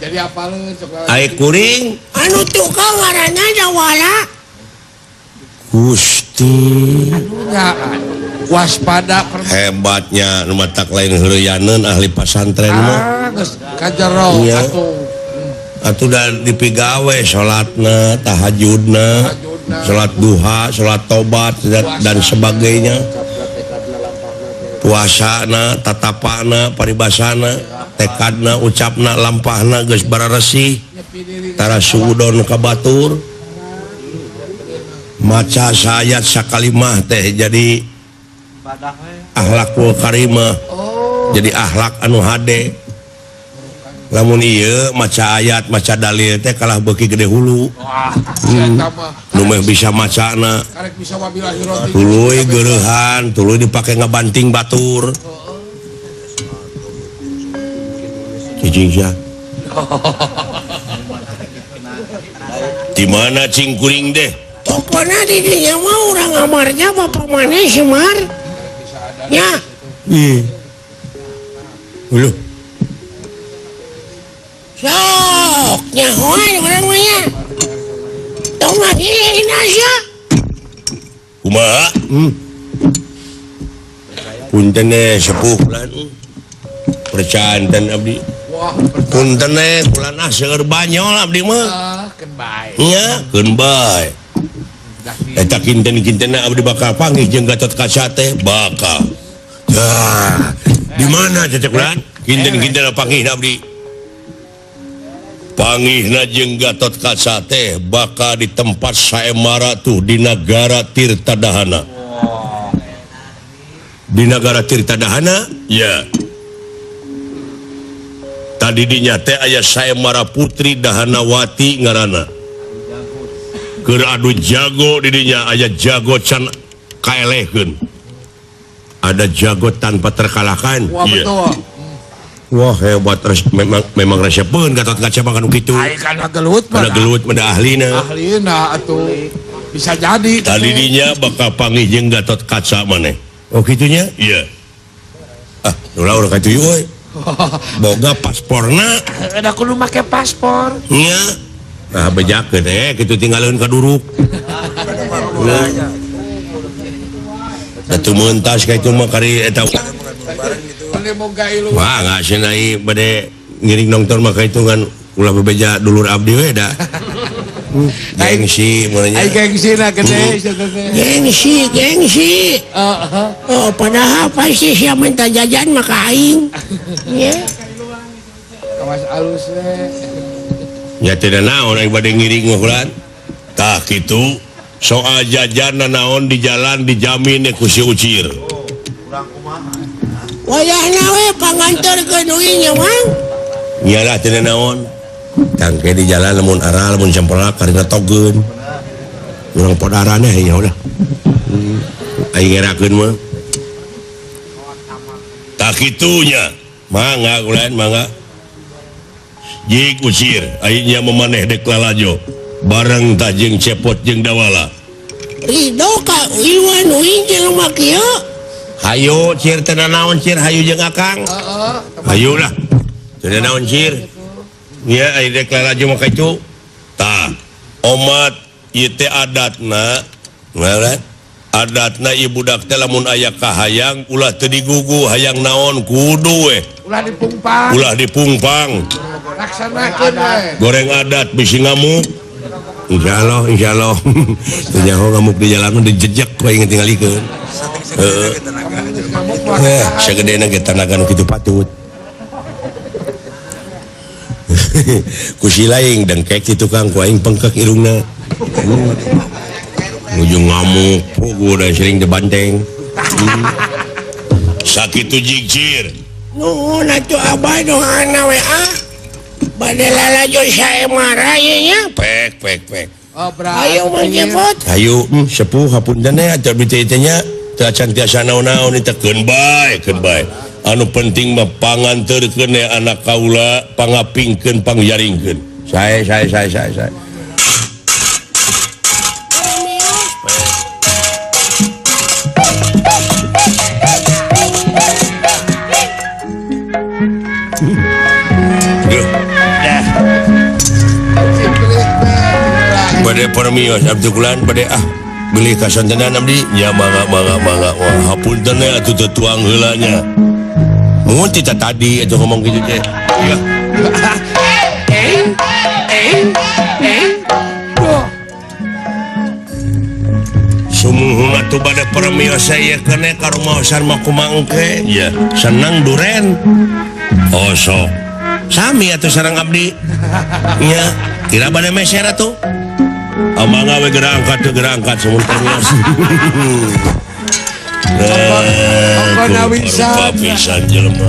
Jadi apaleun sok lalajo. Ai kuring anu tukang ngaranna Jawala. Gusti. Waspada hebatnya nu matak lain heureyaneun ahli pasantren mah. Geus kajero atuh. Atuh da dipigawe salatna, tahajudna, salat duha, salat tobat dan sebagainya. Puasana, tatapana, paribasana, tekadna, ucapna, lampahna geus bararesih. Tara suudon ka batur. Maca sayat sakalimah teh jadi akhlakul karimah, jadi akhlak anu hade. Lamun ieu maca ayat maca dalil teh kalah beuki gede hulu. Nu meh bisa macana tuluy geureuhan, tuluy dipake ngabanting batur. Cicing sia. Di mana cing kuring deh? Pokoknya di dinya mah urang amarnya bapak maneh Semar. Ya. Ih. Uluh. Sok nyahoan urang mah nya. Tong ngahina sia. Kumaha? Punten sepuh lan. Percanten abdi. Wah, punten we kulan ah seueur banyol abdi mah. Keun bae. Nya, keun bae. Eta kinten-kintenna abdi bakal panggih jeung Gatot Kaca teh bakal. Tah, di mana cecek kulan? Kinten-kintenna panggih abdi. Panggihna jeung Gatot Kaca teh bakal di tempat saemara tuh di nagara Tirta Dahana. Di nagara Tirta Dahana? Ya. Tadi dinya teh aya saemara Putri Dahanawati ngaranna. Keur adu jago di dinya aya jago can kaelehkeun. Ada jago tanpa terkalahkan. Wah, ya. Betul. Wah hebat, memang resepeun Gatot Kaca mah kanu kitu. Ai kana gelut mah. Kana gelut mah da ahlina. Ahlina atuh. Bisa jadi. Tadi dinya bakal panggih jeung Gatot Kaca maneh. Oh kitunya? Iya. Ah, ulah urang ka kitu euy. Boga pasporna. Da kudu make paspor. Nya. Nah bejakeun kitu tinggaleun ka duruk. Da teu meuntas ka itu mah kari eta. Wah nggak senai bade ngiring nonton maka itu kan ulah bebeja dulur abdi we da. Gengsi mulanya. Ai gengsi na gede Gengsi, gengsi. Oh padahal pasti siapa minta jajan maka aing. Ya. Kawas alus we. Ya tidak naon aing bade ngiring mah Tah kitu soal jajan naon di jalan dijamin ku si Ucir. Wayahna we panganterkeun uing nya Mang. Iyalah teu naon. Tangke di jalan lamun aral lamun cempelak karena togeun. Urang podarane ya udah. Aing ngerakeun mah. Tah kitunya. Mangga ulan mangga. Jig Ucir aing nya memaneh dek lalajo. Bareng tah jeung Cepot jeung Dawala. Ridho ka iluan uing jelema kieu. Hayu Cir teu naon Cir hayu jeung Akang. Hayu lah. Teu naon Cir. Nya ari dek lalajo mah kitu. Tah, omat ieu teh adatna, ngaran adatna ieu budak teh lamun aya kahayang ulah teu digugu hayang naon kudu we. Ulah dipungpang. Ulah dipungpang. Laksanakeun we. Goreng adat bisi ngamuk. Insyaallah, insyaallah. Teu nyaho ngamuk di jalan mah dijejek ku aing tingalikeun. Heeh. Sagedena ge tanaga nu kitu patut. Ku si laing dengkek ki tukang ku aing pengkek irungna. Ujung ngamuk, pugu da sering dibanteng. Sakitu jigcir. Nuhun atuh abah doana we ah. Bade lalajo saemara ye nya. Pek pek pek. Oh, ayo Mang Cepot. Hayu sepuh hapunten teh atuh abdi teh nya. Teu acan tiasa naon-naon eta keun bae, keun bae. Anu penting mah panganterkeun anak kaula, pangapingkeun, pangjaringkeun. Sae sae sae sae sae. Bade permios abdi kulan bade ah beli kasontenan abdi nya mangga mangga mangga wah hapunten we atuh teu tuang heula nya. Mun ti tadi atuh ngomong kitu teh. Iya. Sumuhun atuh bade permios saya kene ka rumaosan mah kumaha engke. Iya, senang duren. Oh sok. Sami atuh sareng abdi. Nya, kira bade meser atuh. Mangga we geura angkat teu geura angkat sumun permios. Rupa pisan jelema.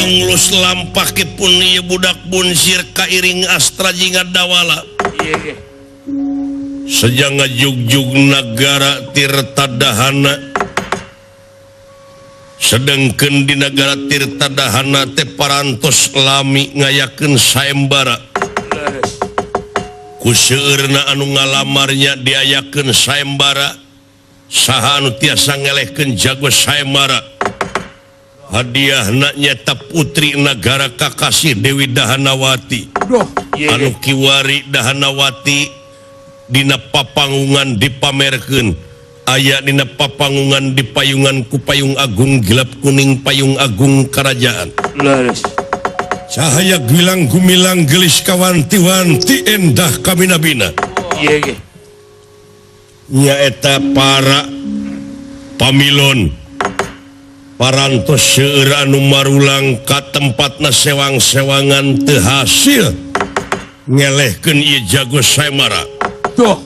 Nglus lampahipun ieu budak bunsir kairing astra jinga Dawala. Sejak ngajugjug nagara Tirta Dahana. Sedengkeun di nagara Tirta Dahana teh parantos lami ngayakeun saembara. Ku seueurna anu ngalamarnya diayakeun saembara. Saha anu tiasa ngelehkeun jago saembara. Hadiahna nyata putri nagara Kakasih Dewi Dahanawati. Anu kiwari Dahanawati dina papangungan dipamerkeun. Aya dina papangungan di payungan ku payung agung gelap kuning payung agung kerajaan. Cahaya gilang gumilang gelis kawanti-wanti endah kabina-bina. Nyaeta para pamilon parantos seueur anu marulang ka tempatna sewang-sewangan teu hasil ngelehkeun ieu jago Saemara. Tuh.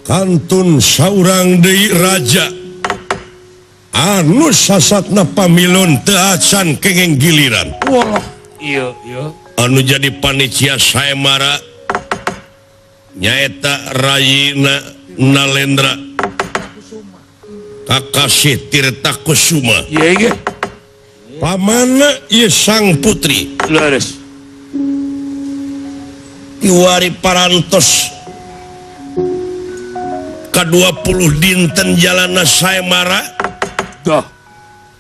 Kantun saurang deui raja anu sasatna pamilon teu acan kengeng giliran. Wah, iya iya. Anu jadi panitia Saemara nyaeta Rayina Nalendra Kakasih Tirta Kusuma. Iya iya. Pamana ieu sang putri. Leres. Kiwari parantos ka-20 dinten jalana Saemara. Dah.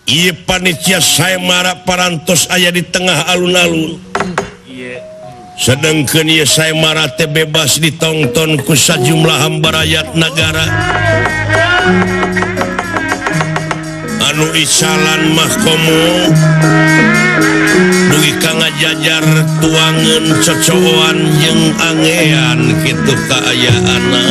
Ieu panitia Saemara parantos aya di tengah alun-alun. Iya. Sedangkeun ieu Saemara teh bebas ditongton ku sajumlah hamba rakyat nagara. Anu isalan mah komo dugi ka ngajajar tuangeun cocoan jeung angean kitu kaayaanana.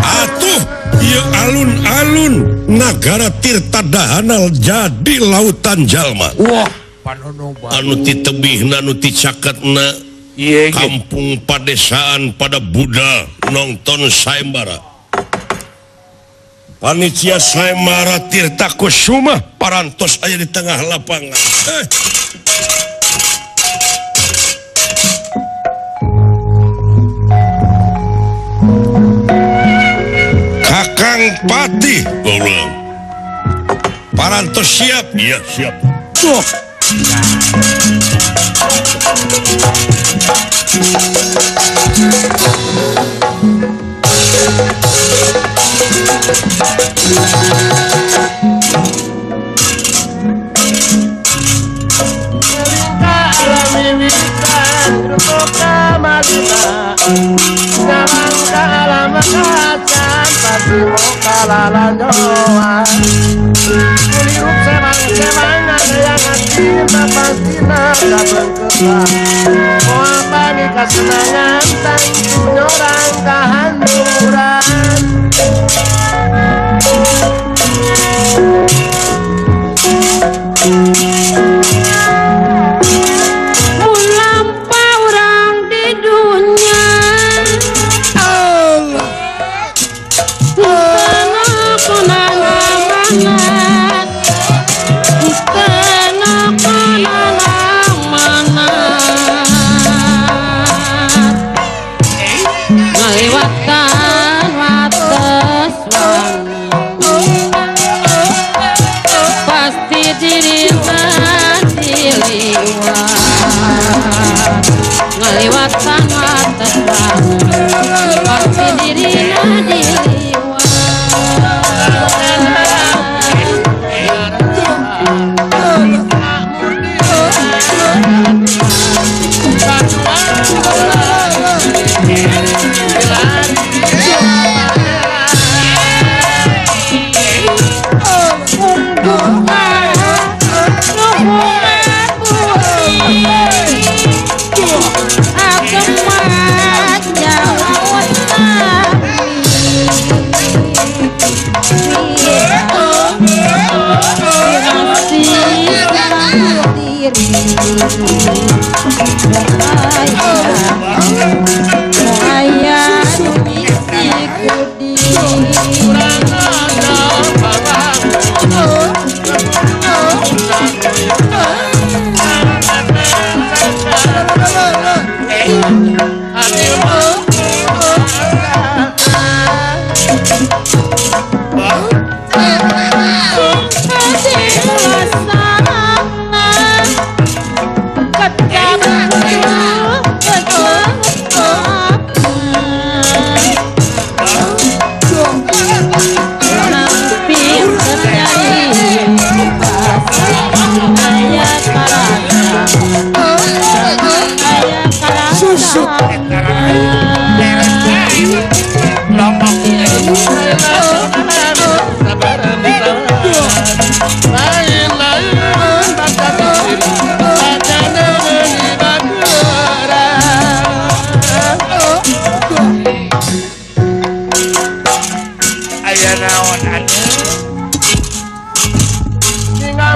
Atuh ieu alun-alun nagara Tirta Dahana jadi lautan jalma. Wah, panonoba. Anu ti tebihna anu ti caketna kampung padesaan pada Buddha nonton Saembara. Panitia Saembara Tirta Kusuma parantos aya di tengah lapangan. Kakang Patih goblok. Parantos siap? Iya, siap. Tuh. Kasenangan tangtu nyorang kahanduran. Mun lampa urang di dunya Allah ngaliwatan wates wangi pasti dirina diliwat ngaliwatan wates wangi pasti dirina diliwat.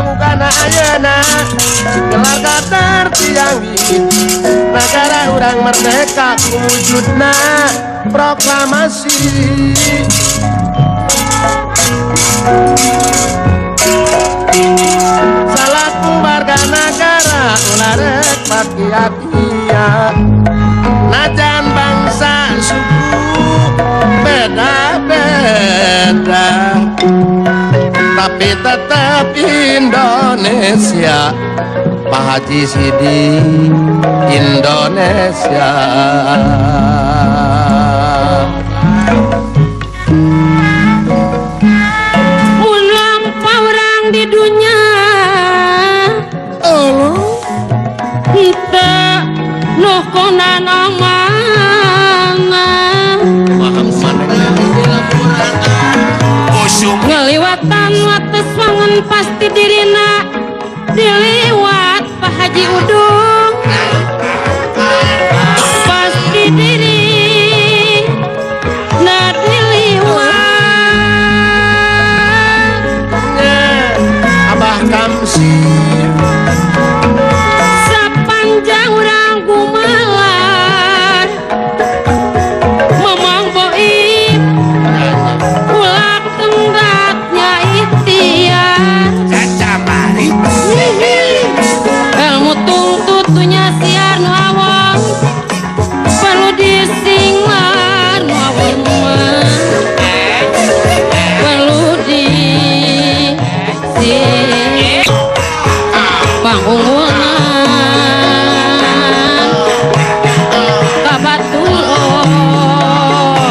Kabugana ayeuna gelar datar tiang nagara urang merdeka wujudna proklamasi. Salaku warga nagara ulah rek pakia-kia najan bangsa suku beda-beda tapi tetap Indonesia. Pak Haji Sidi Indonesia. Mun lampau orang di dunia henteu nu konan omana ngeliwatan wates wangun pasti dirina diliwat Pak Haji Udung pasti diri na diliwat Abah Kamsir sepanjang urang gumalar Mamang Boib ulak tenggatnya ikhtiar ilmu tungtutunya siar nu awang perlu disinglar nu awang mah perlu dising pangunggulan kabatul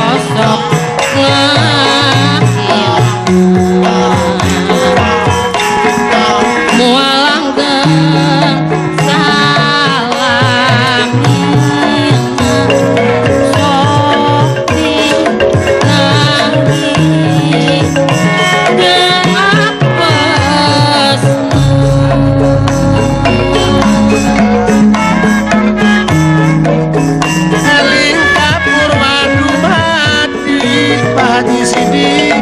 osok ngahir mualang deng salam sok dinangi deng apes. Eling kapur madu mati Pak Haji Sidik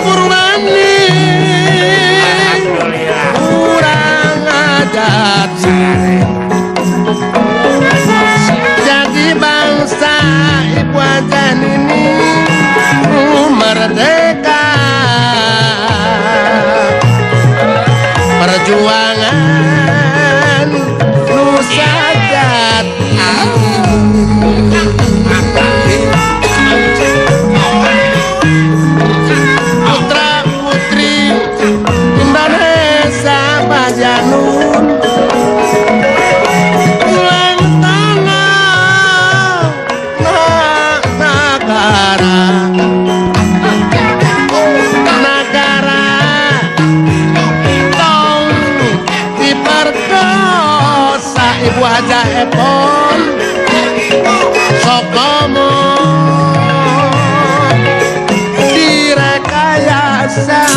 Purwani kurang ajar jadi bangsa ibu ajan ini merdeka perjuangan Nusa Jati. Putra putri Indonesia Bajanun pulang tanah negara negara tong diperkosa Ibu Haja Epon sokomo direkayasa.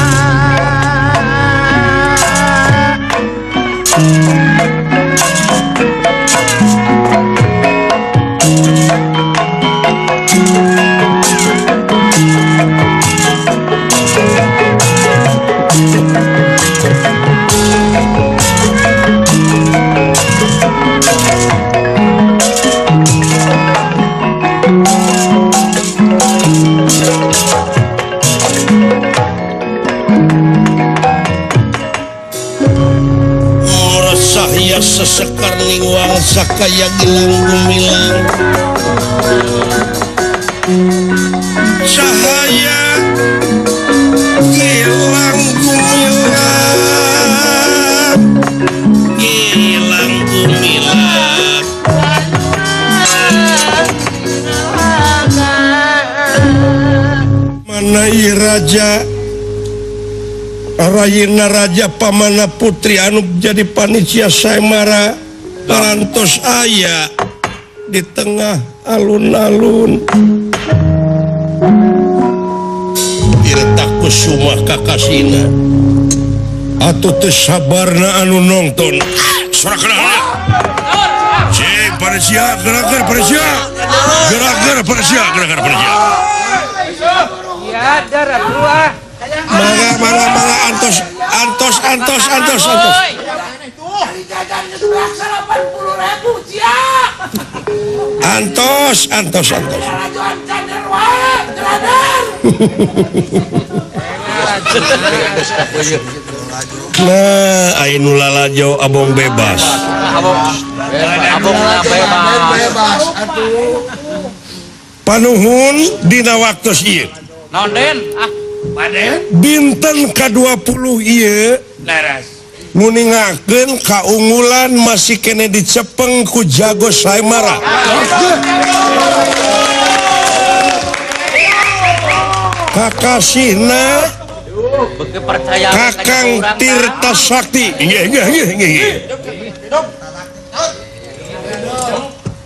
Sahya sesekar ningwang sakaya gilang gumilang cahaya gilang gumilang gilang gumilang manai raja Rayina Raja Pamana Putri anu jadi panitia Saemara parantos aya di tengah alun-alun Tirta Kusuma kakasina atuh teu sabarna anu nonton. Suara kenapa? Cek panitia gerak-gerak panitia gerak-gerak panitia gerak-gerak panitia. Ya darah dua. Mangga mangga mangga antos Antos antos antos antos. Antos antos antos. Nah, aya nu lalajo abong bebas. Abong bebas. Panuhun dina waktos ieu. Naon Den? Ah, dinten ka-20 ieu laras. Nguningakeun kaunggulan masih kene dicepeng ku jago Saemara. Kakasihna Kakang Tirta Sakti.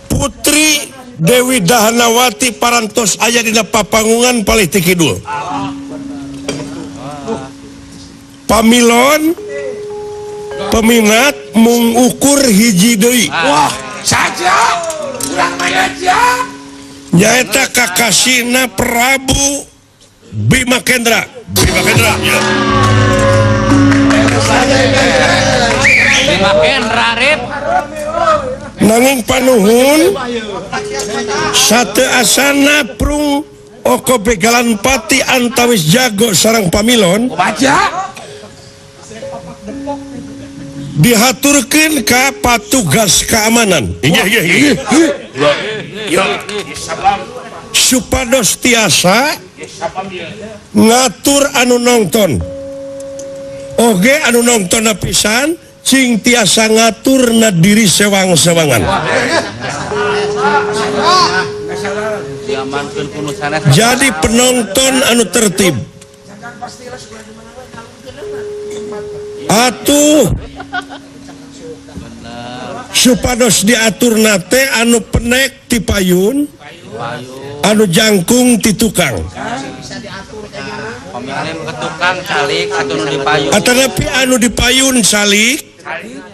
Putri Dewi Dahanawati parantos aya dina papangungan palih ti kidul. Pamilon peminat mung ukur hiji deui. Wah, saja urang mah aja. Nyaeta kakasihna Prabu Bima Kendra. Bima Kendra, ya. Bima Kendra rip. Nanging panuhun sate asana prung oko begalan pati antawis jago sarang pamilon dihaturkeun ka patugas keamanan. Supados tiasa ngatur anu nonton. Oge anu nonton pisan cing tiasa ngatur na diri sewang-sewangan. Jadi penonton anu tertib. Atuh supados diatur nate anu penek ti payun, anu jangkung ti tukang. Atanapi anu dipayun salik,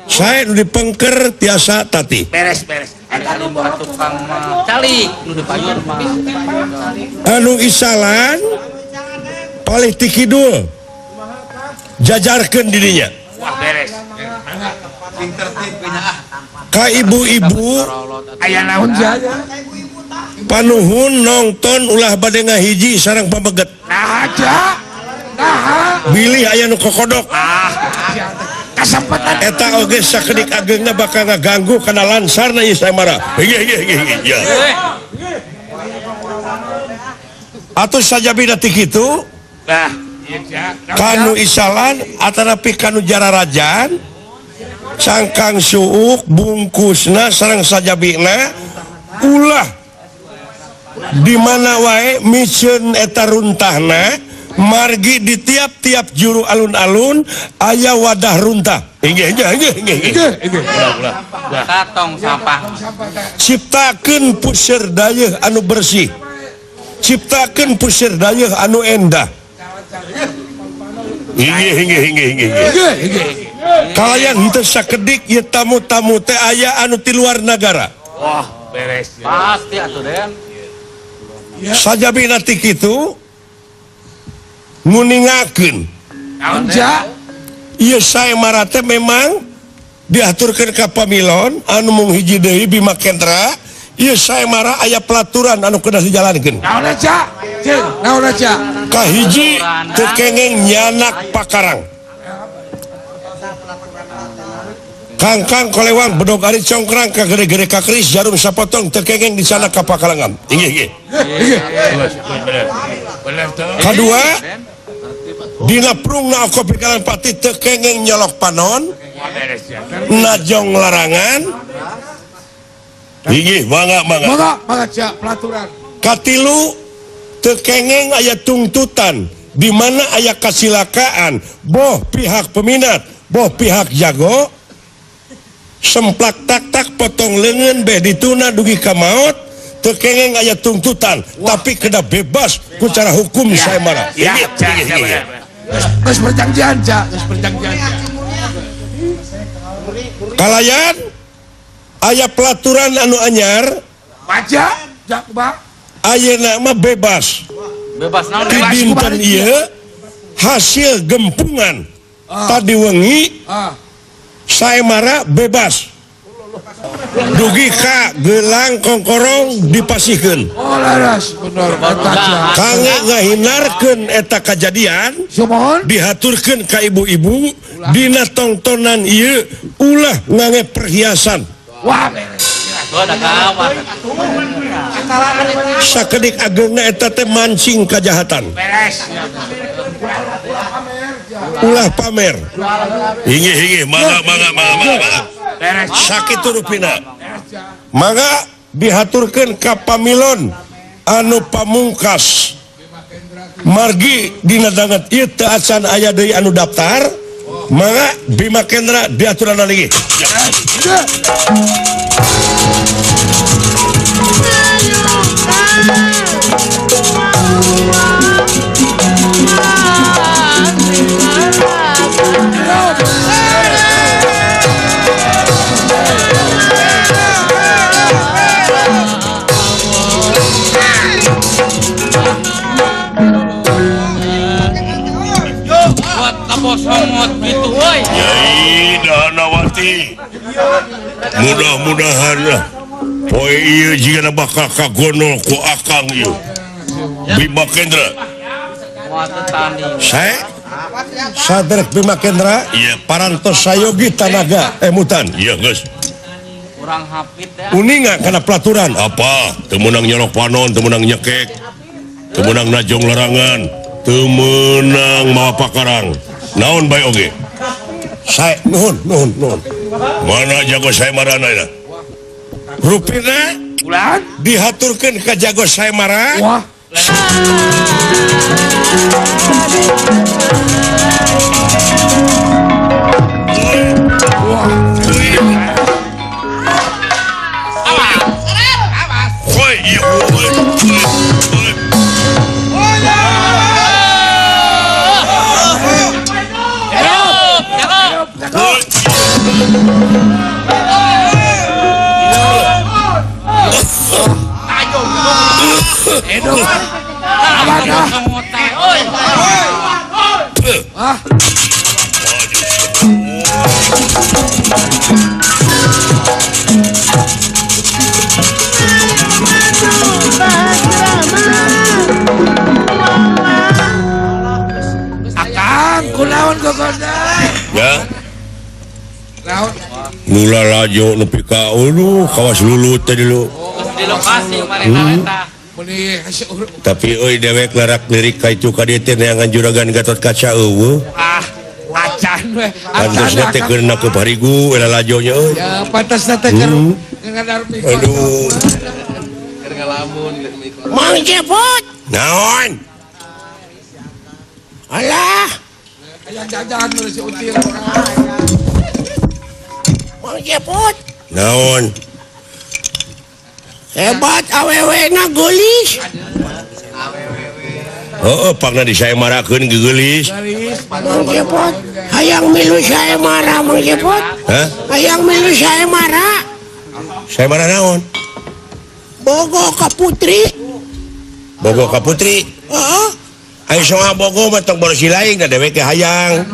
saya nu dipengker tiasa tati. Beres-beres. Anu isalan palih ti kidul jajarkeun dirinya. Wah, beres. Ka ibu-ibu aya naon jaya? Panuhun nonton ulah bade ngahiji sareng pameget. Nah aja. Nah. Bilih aya nu kokodok. Ah. Kasempatan eta oge sakedik ageungna bakal ngaganggu kana lansarna ieu Saemara. Hige. Ya. Atuh sajabina ti kitu? Nah, kanu isalan atanapi kanu jararajan cangkang suuk bungkusna sareng sajabina ulah di mana wae miceun eta runtahna margi di tiap-tiap juru alun-alun aya wadah runtah. Inggih. Tong sampah. Ciptakeun puseur dayeuh anu bersih. Ciptakeun puseur dayeuh anu endah. Inggih. Kalayan henteu sakedik ieu tamu-tamu teh aya anu ti luar nagara. Wah, beres. Pasti atuh Den. Sajabina ti kitu nguningakeun. Naon ja? Ieu Saemara teh memang diaturkeun ka pamilon anu mung hiji deui Bima Kendra. Ieu Saemara aya pelaturan anu kedah dijalankeun. Naon ja? Jeung, naon ja? Kahiji teu kengeng nyanak pakarang. Kangkang kolewang bedog ari congkrang ka gede-gede ka keris jarum sapotong teu kengeng di sana ka pakarangan. Inggih. Kadua dina prungna oko pikalan pati teu kengeng nyolok panon najong larangan. Inggih, mangga. Mangga cia pelaturan. Katilu teu kengeng aya tungtutan di mana aya kasilakaan boh pihak peminat boh pihak jago semplak tak-tak potong lengan beh dituna dugi ka maot teu kengeng aya tuntutan. Wah. Tapi kena bebas ku cara hukum ya, Saemara. Ya, geus perjanjian ja, geus perjanjian. Kalayan aya pelaturan anu anyar. Baca, jak ba. Ayeuna mah bebas. Bebas naon? Di dinten ieu hasil gempungan. Tadi wengi Saemara bebas. Dugi ka gelang kongkorong dipasihkeun. Oh laras bener eta. Kangge ngahinarkeun eta kajadian dihaturkeun ka ibu-ibu dina tongtonan ieu ulah ngange perhiasan. Wah. Sakedik ageungna eta teh mancing kajahatan. Beres. Ulah pamer. Inggih-inggih mangga mangga mangga mangga. Sakitu rupina. Mangga dihaturkeun ka pamilon anu pamungkas. Margi dina danget ieu teu acan aya deui anu daftar, mangga Bima Kendra diaturan lagi. Nyai Danawati, mudah-mudahan lah poe ieu jigana bakal kagonol ku akang ieu Bima Kendra. Saya Sadrek Bima Kendra, iya parantos sayogi tanaga emutan. Iya geus. Kurang hapit dah. Uninga kana pelaturan apa? Teu meunang nyolok panon, teu meunang nyekek, teu meunang najong larangan, teu meunang mawa pakarang. Naon bae oge? Saya nuhun nuhun nuhun. Mana jago Saemara na? Rupina ulah dihaturkeun ka jago Saemara. Wah. Akang kunaon gogoda? Ya. Nula lajo nepi ka ulu kawas lulut teh dulu. Di lokasi mareta-reta. Tapi euy dewek larak lirik ka itu ka dieu teh neangan juragan Gatot Kaca eueuh. Ah, acan we. Pantasna teh keur nakeup harigu eta lajonya euy. Ya, pantasna teh keur ngadar mikot. Aduh. Keur ngalamun geus mikot. Mang Cepot. Naon? Alah. Aya jajan mun si Util. Mang Cepot. Naon? Hebat awewe na geulis. Heeh, pangna disaemarakeun geulis. Mang Cepot, hayang milu saemara Mang Cepot. Hah? Hayang milu saemara. Saemara naon? Bogo ka putri. Bogo ka putri? Heeh. Ayo soal bogo mah tong boros lain da dewek ge hayang.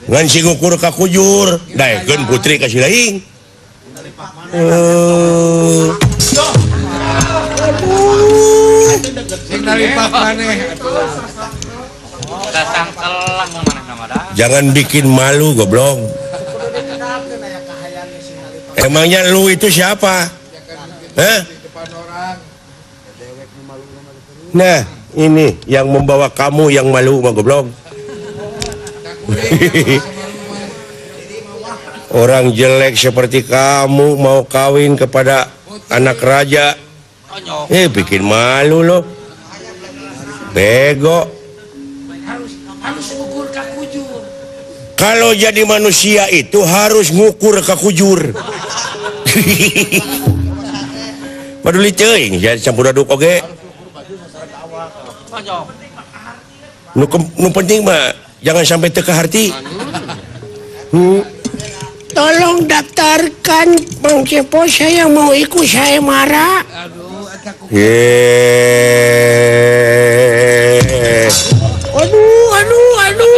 Ngan si ngukur ka kujur, daekeun putri ka si lain. Jangan bikin malu goblok. Emangnya lu itu siapa? Hah? Nah, ini yang membawa kamu yang malu mah goblok. Orang jelek seperti kamu mau kawin kepada anak raja. Bikin malu loh. Bego. Kalau jadi manusia itu harus ngukur ka kujur. Paduli teuing jadi campur aduk oge. Nu penting mah jangan sampai teu kaharti. Tolong daftarkan Bang Cepot, saya mau ikut saemara. Aduh, aduh, aduh.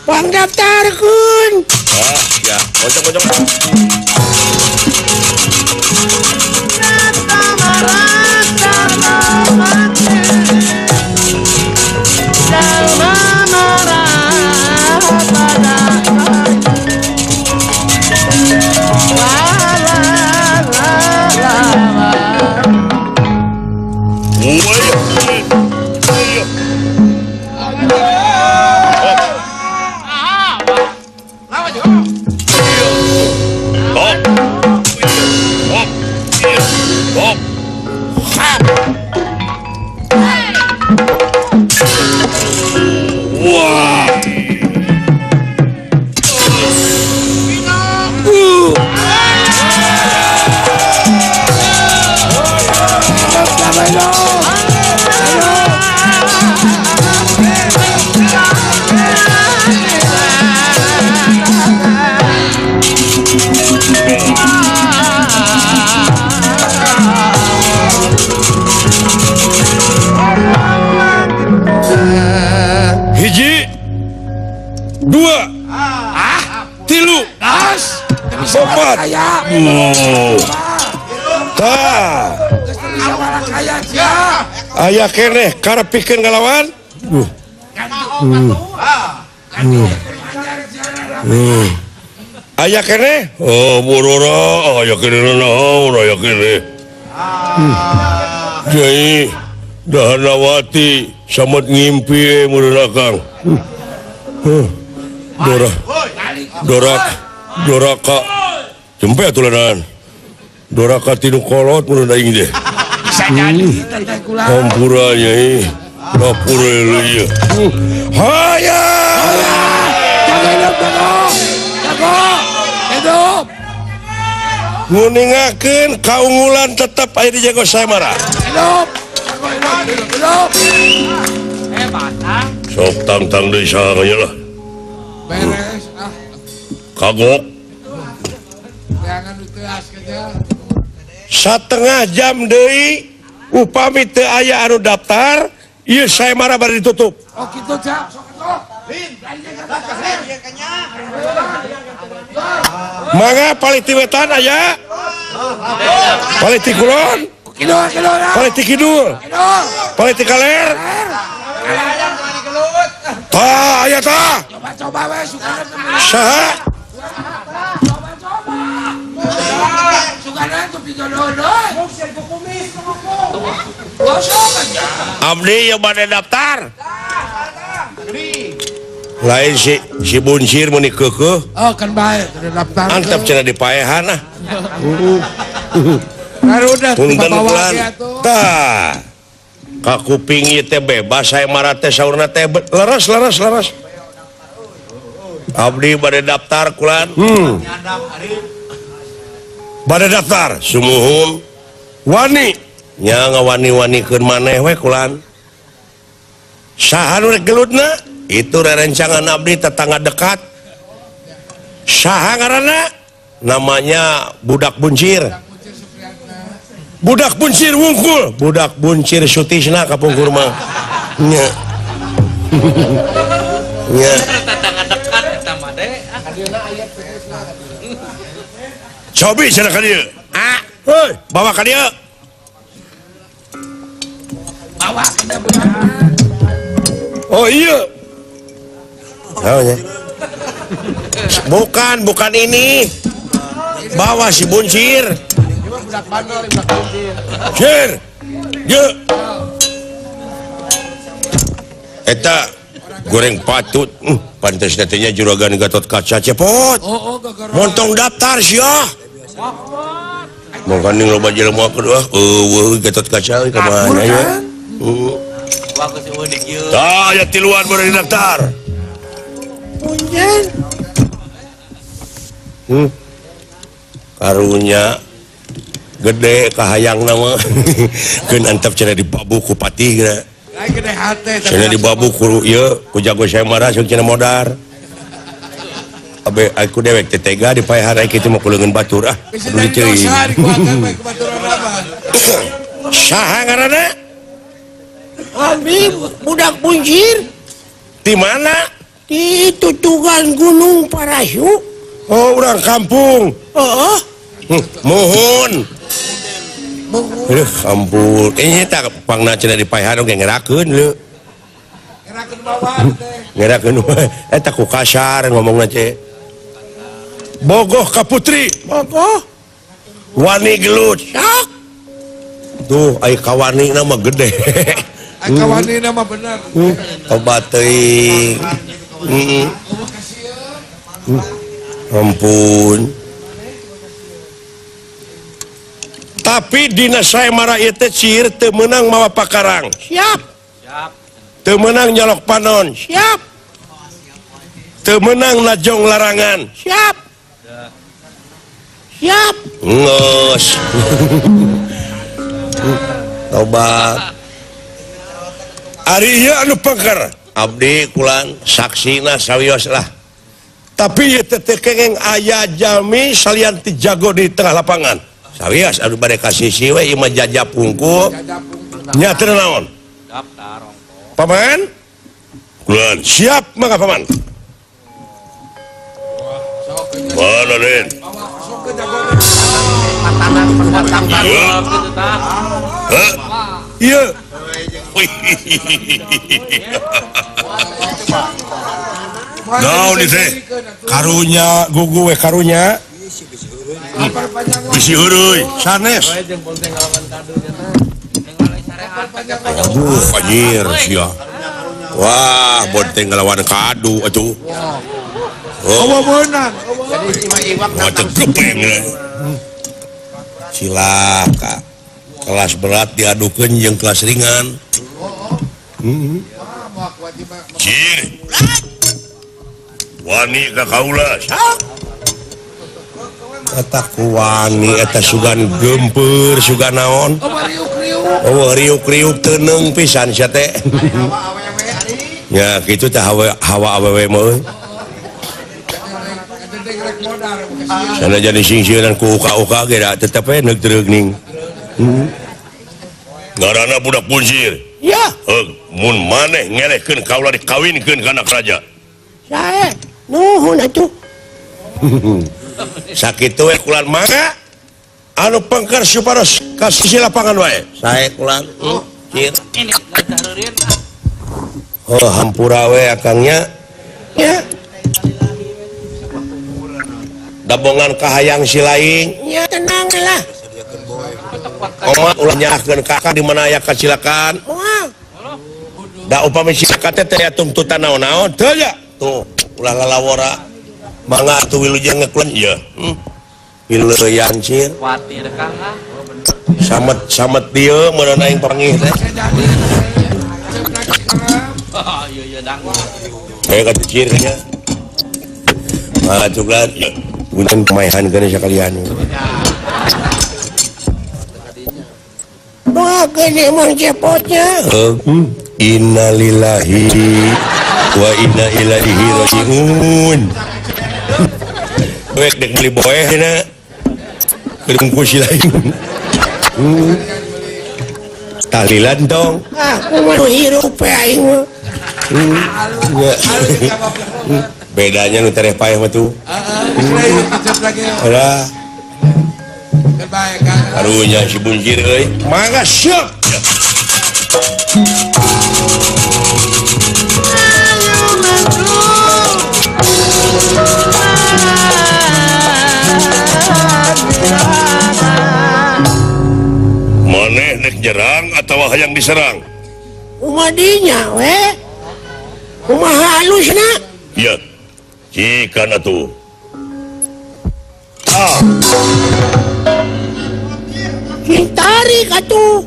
Pang daftarkeun. Ah, ya, bocok-bocok. Hiji, dua, tilu, opat, tah, aya keneh karep pikeun ngalawan. Aya keneh, oh burura, aya keneh naon, aya keneh. Jadi Dahanawati samet ngimpi meureun Akang. Dora Doraka Doraka jempe atuh lanan. Doraka tinu kolot meureun aing teh. Bisa jadi teh kula. Hampura nyai. Lapure ieu. Haya. Jago hidup jago. Jago. Hidup. Nguningakeun kaunggulan tetep aya di Jago Sayembara. Hidup. Sok tang-tang deui saha nya lah. Beres ah. Kagok. Jangan diteas kerja. Satengah jam deui upami teu aya anu daftar, ieu sayembara bari ditutup. Oh kitu cak. Sok atuh. Mangga palih ti wetan aya. Palih ti kulon. Kidul, kidul, palih ti kidul. Palih ti kaler. Tah, aya tah. Coba-coba we sugana. Saha? Coba-coba. Sugana tuh pijodoh. Abdi yang bade daftar. Lain si si Buncir mun keukeuh. Oh, kan bae daftar. Antep cenah dipaehan ah. Punten kulan. Tah. Ka kuping ieu teh bebas sayembara teh saurna teh leres leres leres. Abdi bade daftar kulan. Bade daftar sumuhun. Wani nya ngawani-wanikeun maneh we kulan. Saha nu rek gelutna? Itu rerencangan abdi tetangga dekat. Saha ngaranna? Namanya Budak Buncir. Budak Buncir wungkul, Budak Buncir Sutisna kapungkur mah. Nya. Nya. Tetangga dekat eta mah de. Cobi cenah ka dieu. Ah, heuy, bawa ka dieu. Bawa ka budak. Oh iya. Oh, ya. Bukan, bukan ini. Bawa si Buncir. Cir. Ye. Eta goreng patut. Pantes teh juragan Gatot Kaca cepot. Montong daftar sia. Mangkaning loba jelema kedua. Eueuh Gatot Kaca euy ka mana ya? Heeh. Tah aya tiluan baru daftar. Punjen. Karunya gede kahayang nama keun antep cenah dibabu ku patih geura. Lain gede hate cenah dibabu ku ieu ku Jago Sayembara sok cenah modar. Abe aku dewek teh tega dipaehan ai kitu mah ku leungeun batur ah. Kudu diceuing. Saha ngaranna? Abi Budak Buncir. Di mana? Di tutugan Gunung Parahyu. Oh, orang kampung. Heeh. Mohon. Ampun. Ini tak pangna cenah dipaehan oge ngerakeun leu. Ngerakeun bawa teh. Ngerakeun eta ku kasar ngomongna teh. Bogoh ka putri. Bogoh. Wani gelut. Sok. Tuh ai kawani na mah gede. Ai kawani na mah bener. Obat teuing. Heeh. Ampun. Tapi dina sayembara ieu teh sihir teu meunang mawa pakarang. Siap. Siap. Teu meunang nyolok panon. Siap. Teu meunang najong larangan. Siap. Siap. Ngeus. Tobat. Ari ieu anu pengker. Abdi kulan saksina sawios lah. Tapi ieu teh teu kengeng aya jalmi salian ti jago di tengah lapangan. Sawios anu bade ka sisi we ieu mah jajap hungkul. Nya teu naon? Daftar ongko. Paman? Kulan siap mangga paman. Mana Den? Iya. Naon ieu teh? Karunya gugu we karunya. Bisi heureui sanes. Aduh, anjir sia. Wah, bonteng ngelawan kadu atuh. Oh, beunang. Wah, tegepeng. Cilaka. Kelas berat diadukeun jeung kelas ringan. Cir. Wani ka kaula. Eta ku wani eta sugan gempeur sugan naon. Oh, riuk-riuk teuneng pisan sia teh. Ya kitu teh hawa awewe mah euy. Sana jadi singsieunan ku uka-uka ge da tetep we neuk treugning. Ngaranna budak puncir. Ya. Mun maneh ngelehkeun kaula dikawinkeun ka anak raja. Sae, nuhun atuh. Sakitu we kulan mangga anu pengker supados ka sisi lapangan wae. Sae kulan. Cir. Oh, hampura we akangnya. Ya. Dabongan kahayang si laing. Ya tenang lah. Oma ulah nyalahkeun kakak di mana aya kacilakaan. Moal. Da upami cilaka teh teh tuntutan naon-naon teu ya. Tuh, ulah lalawora. Mangga atuh wilujeng ngeklen ieu. Wilujeng cir. Kuatir kang ah. Samet-samet dieu meureun aing panggih teh. Oh, iya iya dang. Kayak kecil nya. Mangga cuklat. Punten pemaehan keun sakalian. Wah, gede mang cepotnya. Innalillahi wa inna ilaihi rajiun. Wek dek beli boeh na. Bungkus lain. Tahlilan dong. Ah, kumaha hirup aing mah. Bedanya nu tereh paeh mah tuh. Heeh. Udah. Karunya si buncir euy. Mangga siap. Maneh nek nyerang atawa hayang diserang? Kumaha dinya we? Kumaha halusna? Iya. Cikan atuh. Ah. Sing tarik atuh.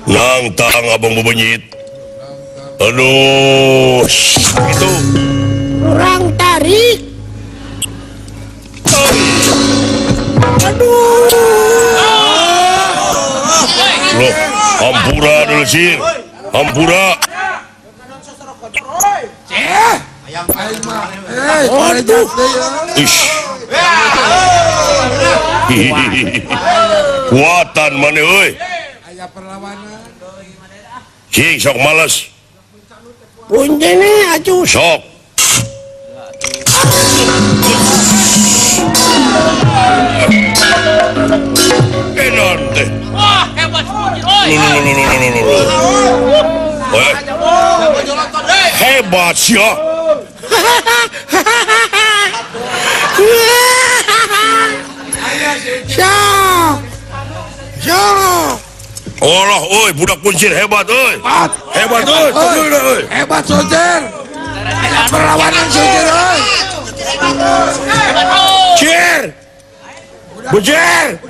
Nangtang abang bebenyit. Aduh, itu. Kurang tarik. Aduh. Loh, hampura dulu sir. Hampura. Aduh. Ish. Kuatan mana euy? Aya perlawanan. Cing sok males. Punten atuh. Sok. Enon teh. Wah, hebat Buncir euy. Hebat sia. Sok. Sok. Allah, oi, budak Buncir hebat, oi. Hebat, oi. Hebat, Buncir. Perlawanan Buncir, oi. Cir. Buncir.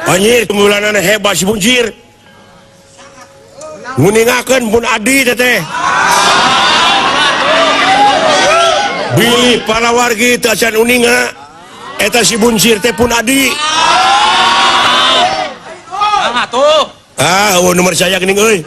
Anjir, tunggulanana hebat si Buncir. Nguningakeun pun adi teteh. Bilih para wargi teu acan uninga. Eta si Buncir teh pun adi. Tuh. Ah, eueuh nomor saya geuning euy.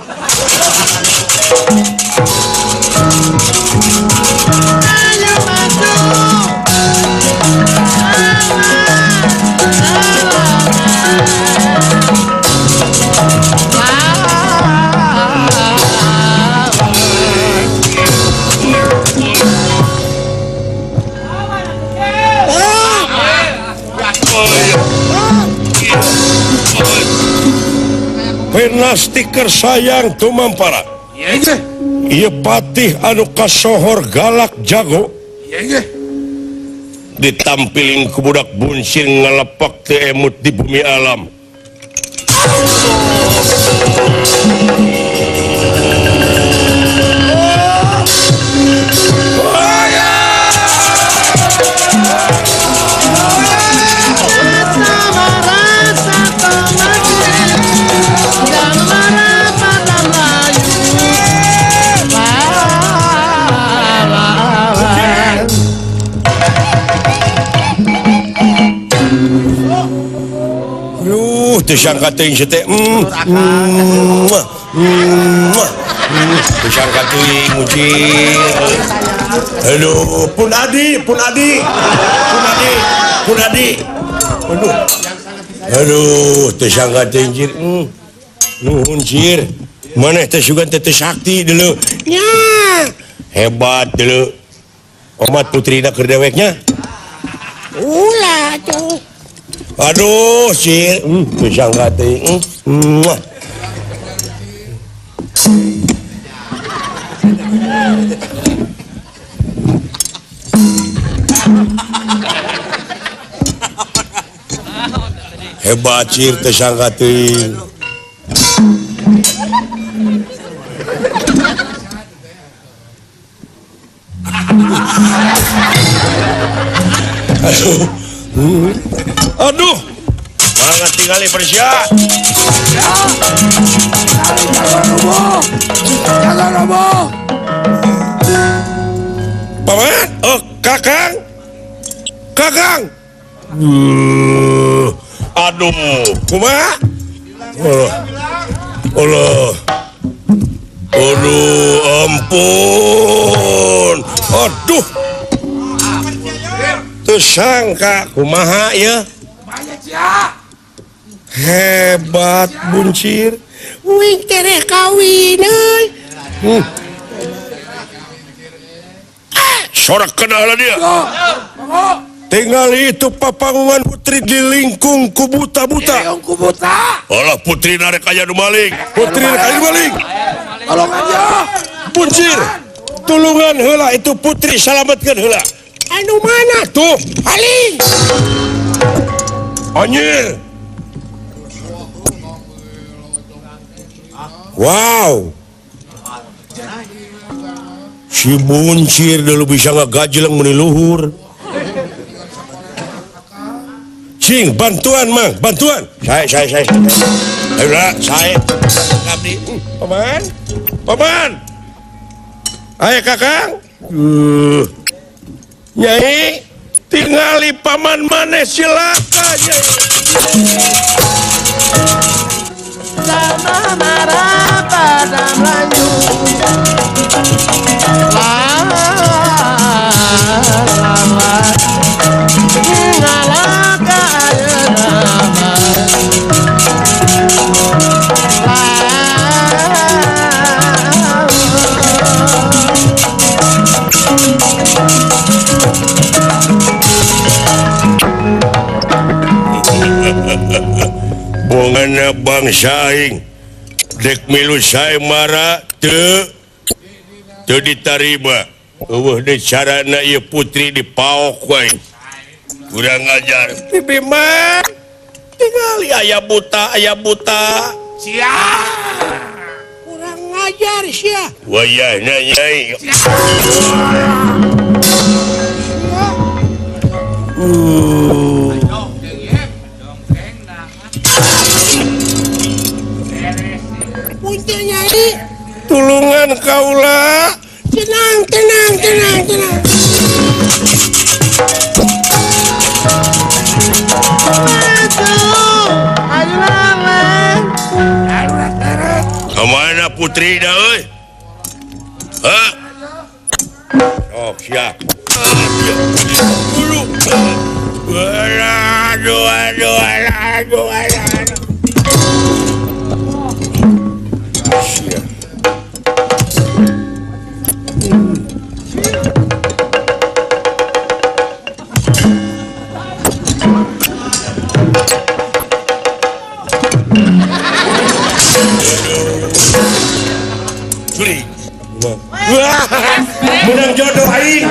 Stiker sayang tumampara. Ieu patih anu kasohor galak jago. Ditampiling ku budak Buncir ngalepak teu emut di bumi alam. Teu sangka teuing teh. Teu sangka teuing Buncir. Aduh, pun adi, pun adi. Pun adi, pun adi. Aduh. Aduh, teu sangka teuing cir. Nuhun cir. Maneh teh sugan teh teu sakti deuleu. Nya. Hebat deuleu. Omat putrina keur deweknya. Ulah tuh. Aduh, sir, teu sangka teuing. Hebat sir, teu sangka teuing. Aduh. Aduh, banget tinggali Persia. Jaga robo. Paman, oh kakang, kakang. Aduh, kumaha? Allah, Allah, aduh, ampun, aduh. Tersangka kumaha ya? Hebat Buncir. Wing tereh kawin euy. Sorak kenal dia. Tinggal itu papangungan putri di lingkung ku buta-buta. Alah putri narek aya nu maling. Putri narek aya nu maling. Tolongan ya. Buncir, tulungan heula itu putri salametkeun heula. Anu mana tuh? Paling. Anjir. Wow. Si Buncir dulu bisa ngagajleng meni luhur. Cing, bantuan mang, bantuan. Saya. Ayolah, saya. Abdi. Paman. Paman. Ayo kakang. Nyai, tingali paman maneh silaka nyai. Sama marah pada Melayu. Lama. Aya bangsa aing dek milu saemara teu teu ditarima. Eueuh deui carana ieu putri dipaok wae. Kurang ajar. Bima tingali aya buta, aya buta. Sia. Kurang ajar sia. Wayahna nyai. Punten nyai. Tulungan kaula. Tenang, tenang, tenang, tenang. Kemana putri dah euy? Hah? Oh, siap. Aduh, aduh, aduh, aduh. Siap. Menang jodoh aing.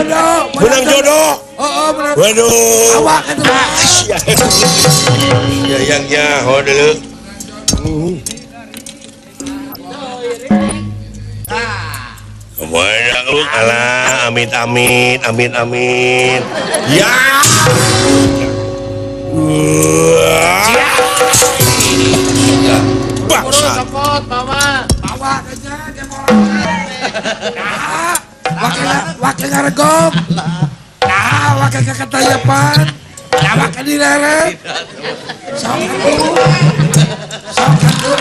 Menang jodoh. Waduh. Awak atuh. Ya yang nyaho deuleu. Kemana alah amit amit amit amit. Ya. Bangsa. Bawa. Bawa aja dia mau. Wakil ngaregok. Nah, wakil keketayapan. Nah, wakil dileret. Sok atuh. Sok atuh.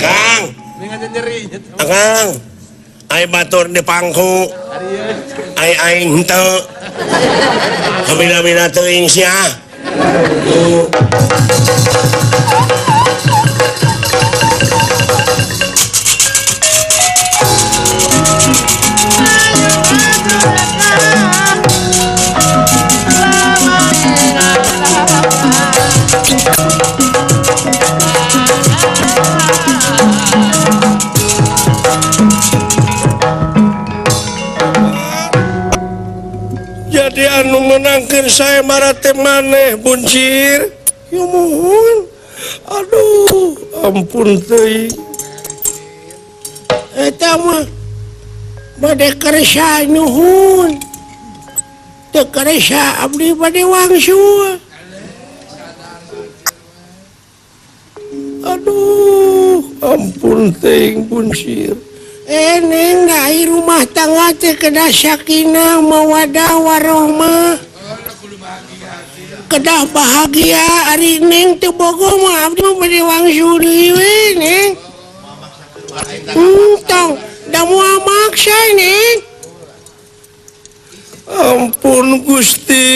Kang. Kang. Ai batur di pangku. Ai aing henteu. Kabina-bina teuing sia. Jadi anu menangkeun saya marate maneh buncir. Ya muhun. Aduh, ampun teuing. Eta mah bade kersa nuhun. Teu kersa abdi bade wangsul. Aduh, ampun teuing buncir. Neng da rumah tangga teh kedah sakinah mawadah warohmah. Kedah bahagia ari neng teu bogoh mah abdi mah bade wangsul deui we neng. Tong da moal maksa neng. Ampun Gusti.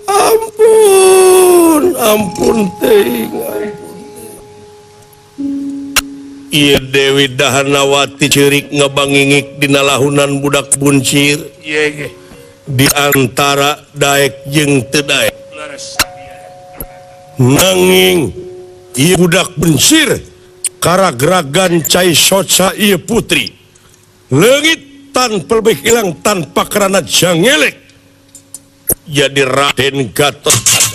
Ampun, ampun teuing. Ieu Dewi Dahanawati ceurik ngabangingik dina lahunan budak buncir. Di antara daek jeung teu daek. Nanging ieu budak buncir karagragan cai soca ieu putri. Leungit tanpa lebih hilang tanpa karena jangelek. Jadi Raden Gatot Kaca.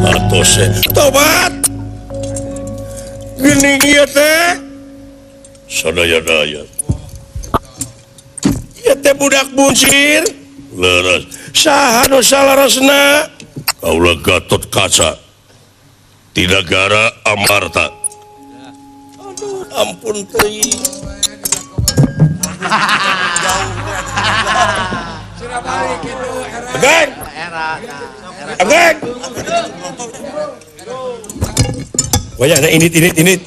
Atose tobat. Geuning ieu teh sadaya-daya. Ieu teh budak buncir. Leres. Saha nu salaresna? Kaula Gatot Kaca. Tinagara Amarta. Aduh, ampun teuing. Ageng. Ageng. Wayahna init init init.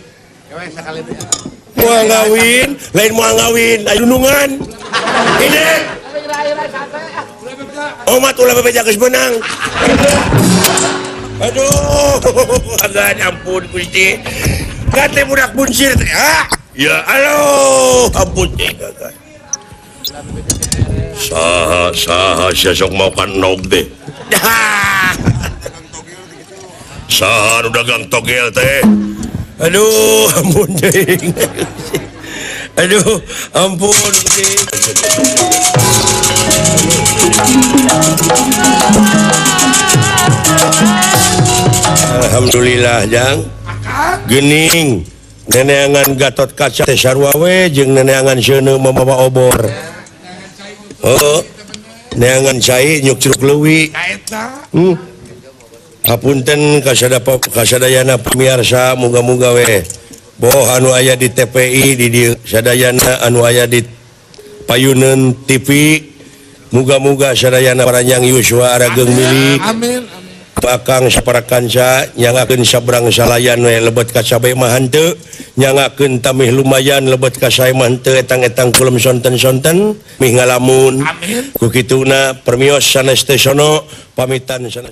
Moal ngawin, lain moal ngawin, aya dunungan. Init. Omat ulah bebeja geus beunang. Aduh, agan ampun Gusti. Gate budak buncir teh, ha? Ya aduh ampun saha saha sia sok makan nog teh. Saha nu dagang togel teh. Aduh ampun deing. Aduh ampun deing. Alhamdulillah jang. Gening neneangan Gatot Kaca teh sarua we jeung neneangan seuneu mamawa obor. Heuh. Neangan cai nyuk curug leuwi. Hapunten kasadayana pamiarsa muga-muga we boh anu aya di TPI di dieu sadayana anu aya di Payuneun TV muga-muga sadayana paranjang yuswa arageung milik. Amin. Akang saparakanca nyangakeun sabrang salayan we lebet ka sabe mah henteu nyangakeun tamih lumayan lebet ka sae mah henteu etang-etang kulem sonten-sonten mih ngalamun. Amin. Ku kituna permios sanes teh sono pamitan sanes.